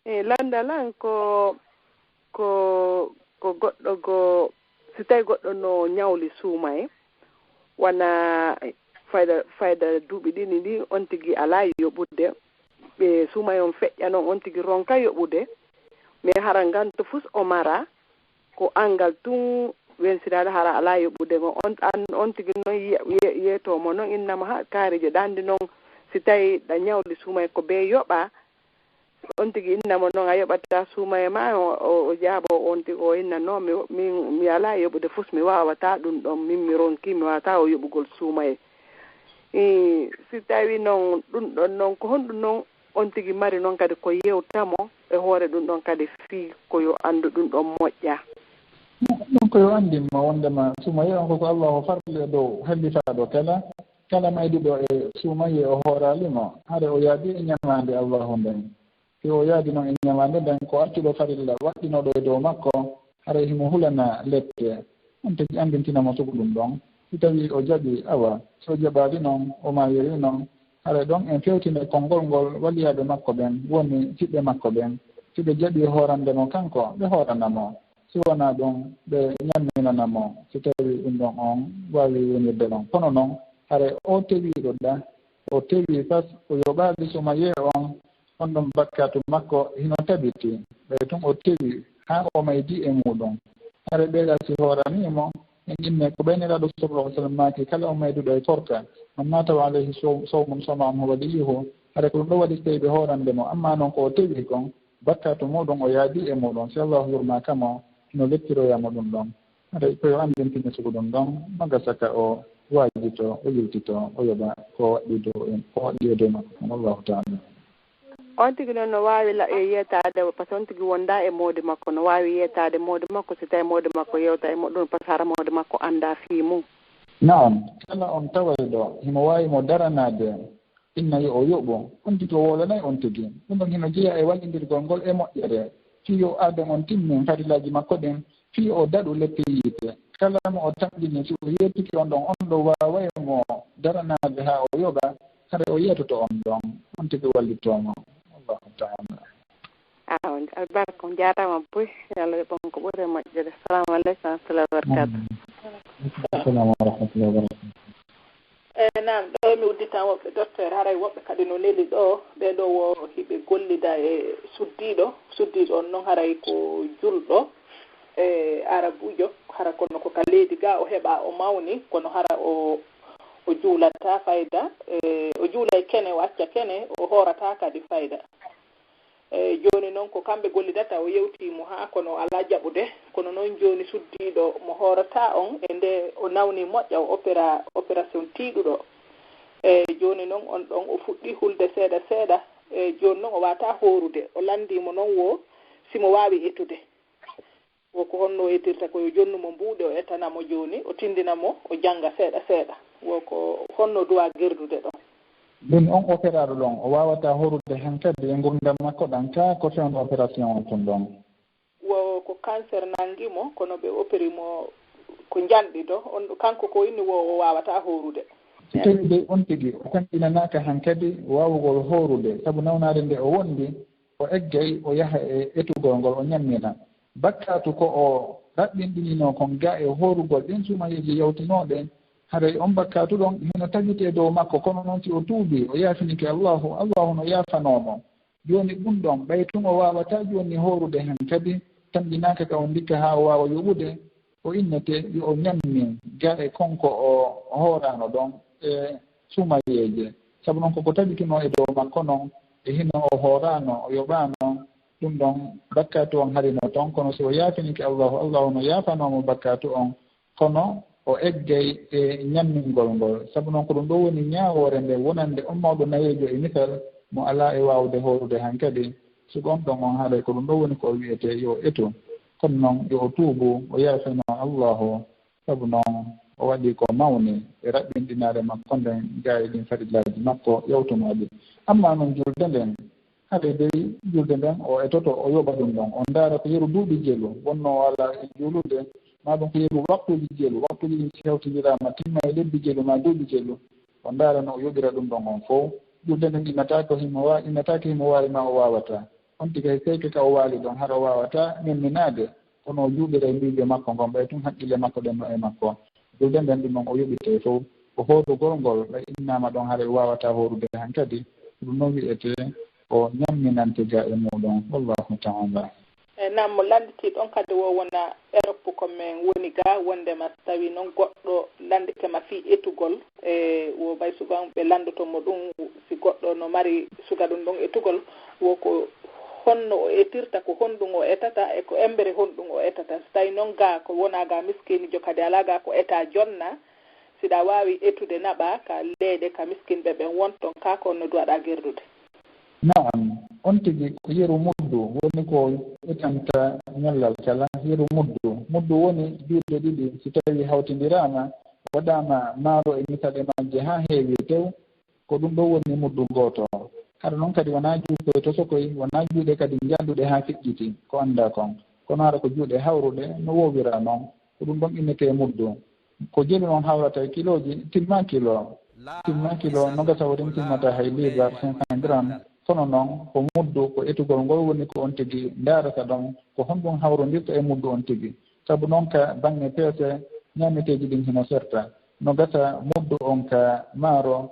E lanndal an ko, ko, ko goɗɗo go, si tawi goɗɗo no ñawli suumaye, wana fayda, fayda duuɓi ɗiɗi ɗi, on tigi alaa yoɓude, ɓe suumaye on feƴƴa noon, on tigi ronka yoɓude, mais hara nganto fus o mara, ko anngal tun wensiraade hara alaa yoɓude mo. On, an, on tigi noon ye-, ye-, yeetoo mo noon, innama ha kaarijo ɗandi noon, si tawi ɗa ñawli suumaye ko bee yoɓa, on tigi inna mo noon, a yoɓataa suumaye ma, o, o, o jaabo on tigi, o inna, "Non, mi, mi, mi alaa yoɓude fus, mi waawataa ɗum ɗon, min mi ronki, mi waawataa o yoɓugol suumaye." Ii, si tawi noon ɗum ɗon noon, ko honɗum noon on tigi mari noon kadi ko yewta mo e hoore ɗum ɗon kadi fii ko yo anndu ɗum ɗon moƴƴa? Ɗum ko yo anndin mo wonndema suumaye on ko ko Allahu farli e dow hellitaaɗo kala, kala mayduɗo e suumaye o hooraali mo, hare o yaadi e ñamaande Allahu nden. Si o yaadi non e ñamaande nden, ko accuɗo farilla waɗɗinooɗo e dow makko, haray himo hulana lette. On tigi anndintina mo sugu ɗum ɗon. Si tawii o jaɓii, awa. Si o jaɓaali non, o maayiri non, haray ɗon en fewtine konngol ngol waliyaaɓe makko ɓen, woni siɓɓe makko ɓen. Si ɓe jaɓii hoorande mo kanko, ɓe hoorana mo. Si wonaa ɗum, ɓe ñamminana mo, si tawii ɗum ɗon on waawi wonirde non. Kono non, haray o tewiiɗo ɗa, o tewii fas, o yoɓaali suumaye on, on ɗon bakkaatu makko hino tabiti, ɓay tun o tewi haa o maydi e muuɗum. Hare ɓeyɗa si hooranii mo, en inne ko ɓeyniraaɗo sallallahu alaihi wasallam maaki, kala on mayduɗo e korka, man maata wa alayhi saw-, sawmun sama anhu waliyuhu, hare ko ɗum ɗo waɗi sey ɓe hoorande mo, amma non ko o tewi kon, bakkaatu muuɗum o yaadi e muuɗum, si Allahu yurmaaka mo, hino lettiroya mo ɗum ɗon. Haray ko yo anndintine sugu ɗum ɗon, no gasa ka o waajito, o yiltito, o yoɓa ko waɗɗi dow en, ko waɗɗi e dow makko kon. Wallahu ta'ala. On tigi noon no waawi la-, e yeetaade, par ce que on tigi wondaa e moodi makko, no waawi yeetaade moodi makko, si tawi moodi makko yewta e mo-, ɗum, par ce que hara moodi makko anndaa fii mum. Naam, kala on tawayɗo, himo waawi mo daranaade, inna yo o yoɓu, on tigi o wowlanay on tigi. Ɗum ɗon hino jeyaa e wallindirgol ngol e moƴƴere, fii yo aaden on timmin farillaaji makko ɗin, fii o daɗu leppi yiite. Kala mo o tamƴini, si o yeetike on ɗon, on ɗo waaway mo daranaade haa o yoɓa, hare o yeetoto on ɗon, on tigi wallitoo mo. Wallahu ta'ala. Ah, on albarka, on jaaraama boy. Yo Allah yoɓ on ko ɓuri moƴƴude. Salamu aleykum wa rahmatullahi wa barakatuh. Assalamu wa rahmatullahi wa barakatuh. E, naam, ɗo mi udditan woɓɓe, docteur, haray woɓɓe kadi no neli ɗo, ɓee ɗo wo hiɓe gollida e suddiiɗo, suddiiɗo on noon haray ko julɗo, e, arabuujo, hara kono ko ka leydi ga o heɓa o mawni, kono hara o, o juulataa fayda, e, o juulay kene, o acca kene, o hoorataa kadi fayda. E, jooni noon ko kamɓe gollidata, o yewtii mo haa kono o alaa jaɓude. Kono noon jooni suddiiɗo mo hoorata on, e nde o nawni moƴƴa, o opéra, opération tiiɗuɗo. E, jooni noon on ɗon o fuɗɗii hulde seeɗa seeɗa. E, jooni noon o waawataa hoorude. O lanndii mo noon wo, si mo waawi etude. Wo ko honno o etirta? Ko yo jonnu mo mbuuɗe, o etana mo jooni, o tindina mo, o jannga seeɗa seeɗa. Wo ko honno duwa gerdude ɗon? Ɗum on operaaɗo ɗon, o waawataa horude hankadi e ngurdam makko ɗan, kaa ko fewndo operation on tun ɗon? Wo ko cancer nangi mo, kono ɓe operi mo ko njanɗi do, on, kanko ko inni wo o waawataa horude. Si tawii dey on tigi o tamƴinanaaka hankadi waawugol horude sabu nawnaare nde o wondi, o eggay o yaha e etugol ngol, o ñammina. Bakkaatu ko o raɓɓinɗininoo kon gaa e horugol ɗin sumayeeji yawtinooɗe, haray on bakkaatu ɗon hino tabitee dow makko, kono non si o tuubii, o yaafinike Allaahu, Allaahu no yaafanoo mo. Jooni ɗun ɗon, ɓay tun o waawataa jooni horude hankadi, tamƴinaaka ka o ndikka haa o waawa yoɓude, o innete yo o ñammin gaa e kon ko o hooraano ɗon e sumayeeje. Sabu non ko ko tabitunoo e dow makko non, e hino o hooraano, o yoɓaano, ɗun ɗon bakkaatu on harino ton, kono si o yaafinike Allaahu, Allaahu no yaafanoo mo bakkaatu on, kono o eggay e ñammingol ngol. Sabu non ko ɗun ɗoo woni ñaawoore nde wonande on mawɗo nayeejo e misal mo alaa e waawude horude hankadi. Suka on ɗon on haray ko ɗun ɗoo woni ko o wi'etee yo o etu. Kono non yo o tuubu, o yaafino Allaahu. Sabu non o waɗi ko mawni e raɓɓinɗinaare makko nden gaa e ɗin farillaaji makko yawtunooɗi. Ammaa non julde nden, haray dey julde nden o etoto, o yoɓa ɗun ɗon. On ndaara ko yeru duuɓi jelu wonnoo o alaa e juulude, maa ɗun ko yeru waqtuuji jelu, waqtuuji ɗin si hewtindiraama timma e lebbi jelu maa duuɓi jelu. On ndaara no o yoɓira ɗun ɗon on fow. Julde nden innataake himo wa-, innataake himo waawi maa o waawataa. On tigi hay seyke ka o waali ɗon, hara o waawataa memminaade, kono o juuɓiray miijo makko ngon, ɓay tun haqqille makko ɗen no e makko. Julde nden ɗun non o yoɓitay fow. Ko hoodugol ngol, ɓay innaama ɗon, haray o waawataa hoorude hankadi. Ɗun non wi'etee o ñamminante gaa e muuɗum. Wallaahu ta'aalaa. E, naam, mo lannditi ɗon kadi wo wona Erop ko men woni gaa, wonndema so tawii non goɗɗo lanndike ma fii etugol, e, wo ɓay suka ɓe lanndoto mo ɗun, si goɗɗo no mari suka ɗun ɗon etugol, wo ko honno o etirta, ko honɗun o etata, e ko embere honɗun o etata. So tawii non gaa ko wonaa gaa miskiinijo kadi alaa gaa ko eta jonna, si ɗa waawi etude naɓa ka leyɗe ka miskinɓe ɓen won ton, kaa ko honno duwaɗaa gerdude? Na'am, on tigi ko yeru muddu, woni ko etanta ñallal kala, yeru muddu. Muddu woni juuɗe ɗiɗi, si tawii hawtindiraama, waɗaama maaro e misal e majje haa heewi tew, ko ɗun ɗon woni muddu gooto. Hara non kadi wanaa juukoy tosokoy, wanaa juuɗe kadi njanɗuɗe haa feƴƴiti, ko anndaa kon. Kono hara ko juuɗe hawruɗe, no woowira non. Ko ɗun ɗon innetee muddu. Ko jelu non hawrata e kilooji, timmaa kilo. Timmaa kilo, no gasa o rin timmata hay liibar cinq cents grammes. Kono non, ko muddu, ko etugol ngol woni ko on tigi ndaarata ɗon, ko honɗun hawrondirta e muddu on tigi. Sabu non ka baŋŋe peese, ñaameteeji ɗin hino serta. No gasa muddu on ka maaro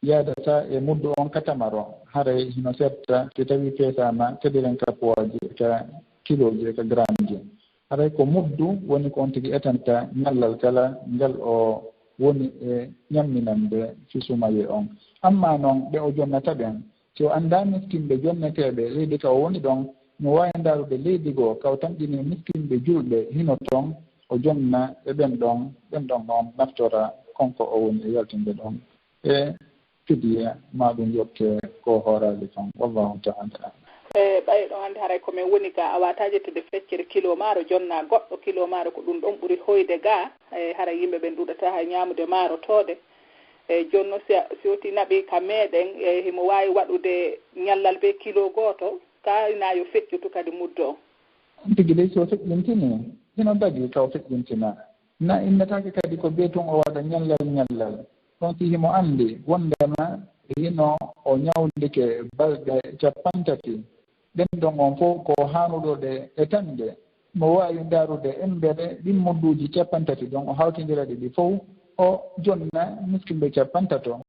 yaadataa e muddu on ka tamaro, haray hino serta si tawii peesaama, keɗiren ka puwaaji, e ka kilooji, e ka grammeji. Haray ko muddu woni ko on tigi etanta ñallal kala ngal o woni e ñamminande fii sumayee on. Ammaa non ɓe o jonnata ɓen, si o anndaa miskinɓe jonneteeɓe leydi ka o woni ɗon, himo waawi ndaarude leydi goo ka o tamƴini miskinɓe julɓe hino ton, o jonna e ɓen ɗon, ɓen ɗon on naftora kon ko o woni e yaltinde ɗon e fidiya, maa ɗun yoɓte ko hooraali kon. Wallaahu ta'aalaa a'lam. E, ɓay ɗon hannde haray ko men woni gaa, a waawataa ƴettude feccere kilo maaro, jonna goɗɗo kilo maaro, ko ɗun ɗon ɓuri hoyde gaa. E, haray yimɓe ɓen ɗuuɗataa hay ñaamude maaro toode. E, jooni non si a, si woti naɓi ka meɗen, e, himo waawi waɗude ñallal bee kilo gooto, kaa hinaa yo feƴƴotu kadi muddu on. On tigi dey si o feƴƴintinii, hino dagii ka o feƴƴintina. Na innetaake kadi ko bee tun o waɗa ñallal ñallal. Ɗon si himo anndi wonndema hino o ñawndike balɗe cappanɗe tati, ɗen ɗon on fow ko haanuɗo ɗe etande. Mo waawi ndaarude embere ɗin mudduuji cappanɗe tati ɗon, o hawtindira ɗi ɗi fow, o jonna miskinɓe cappanɗe tato.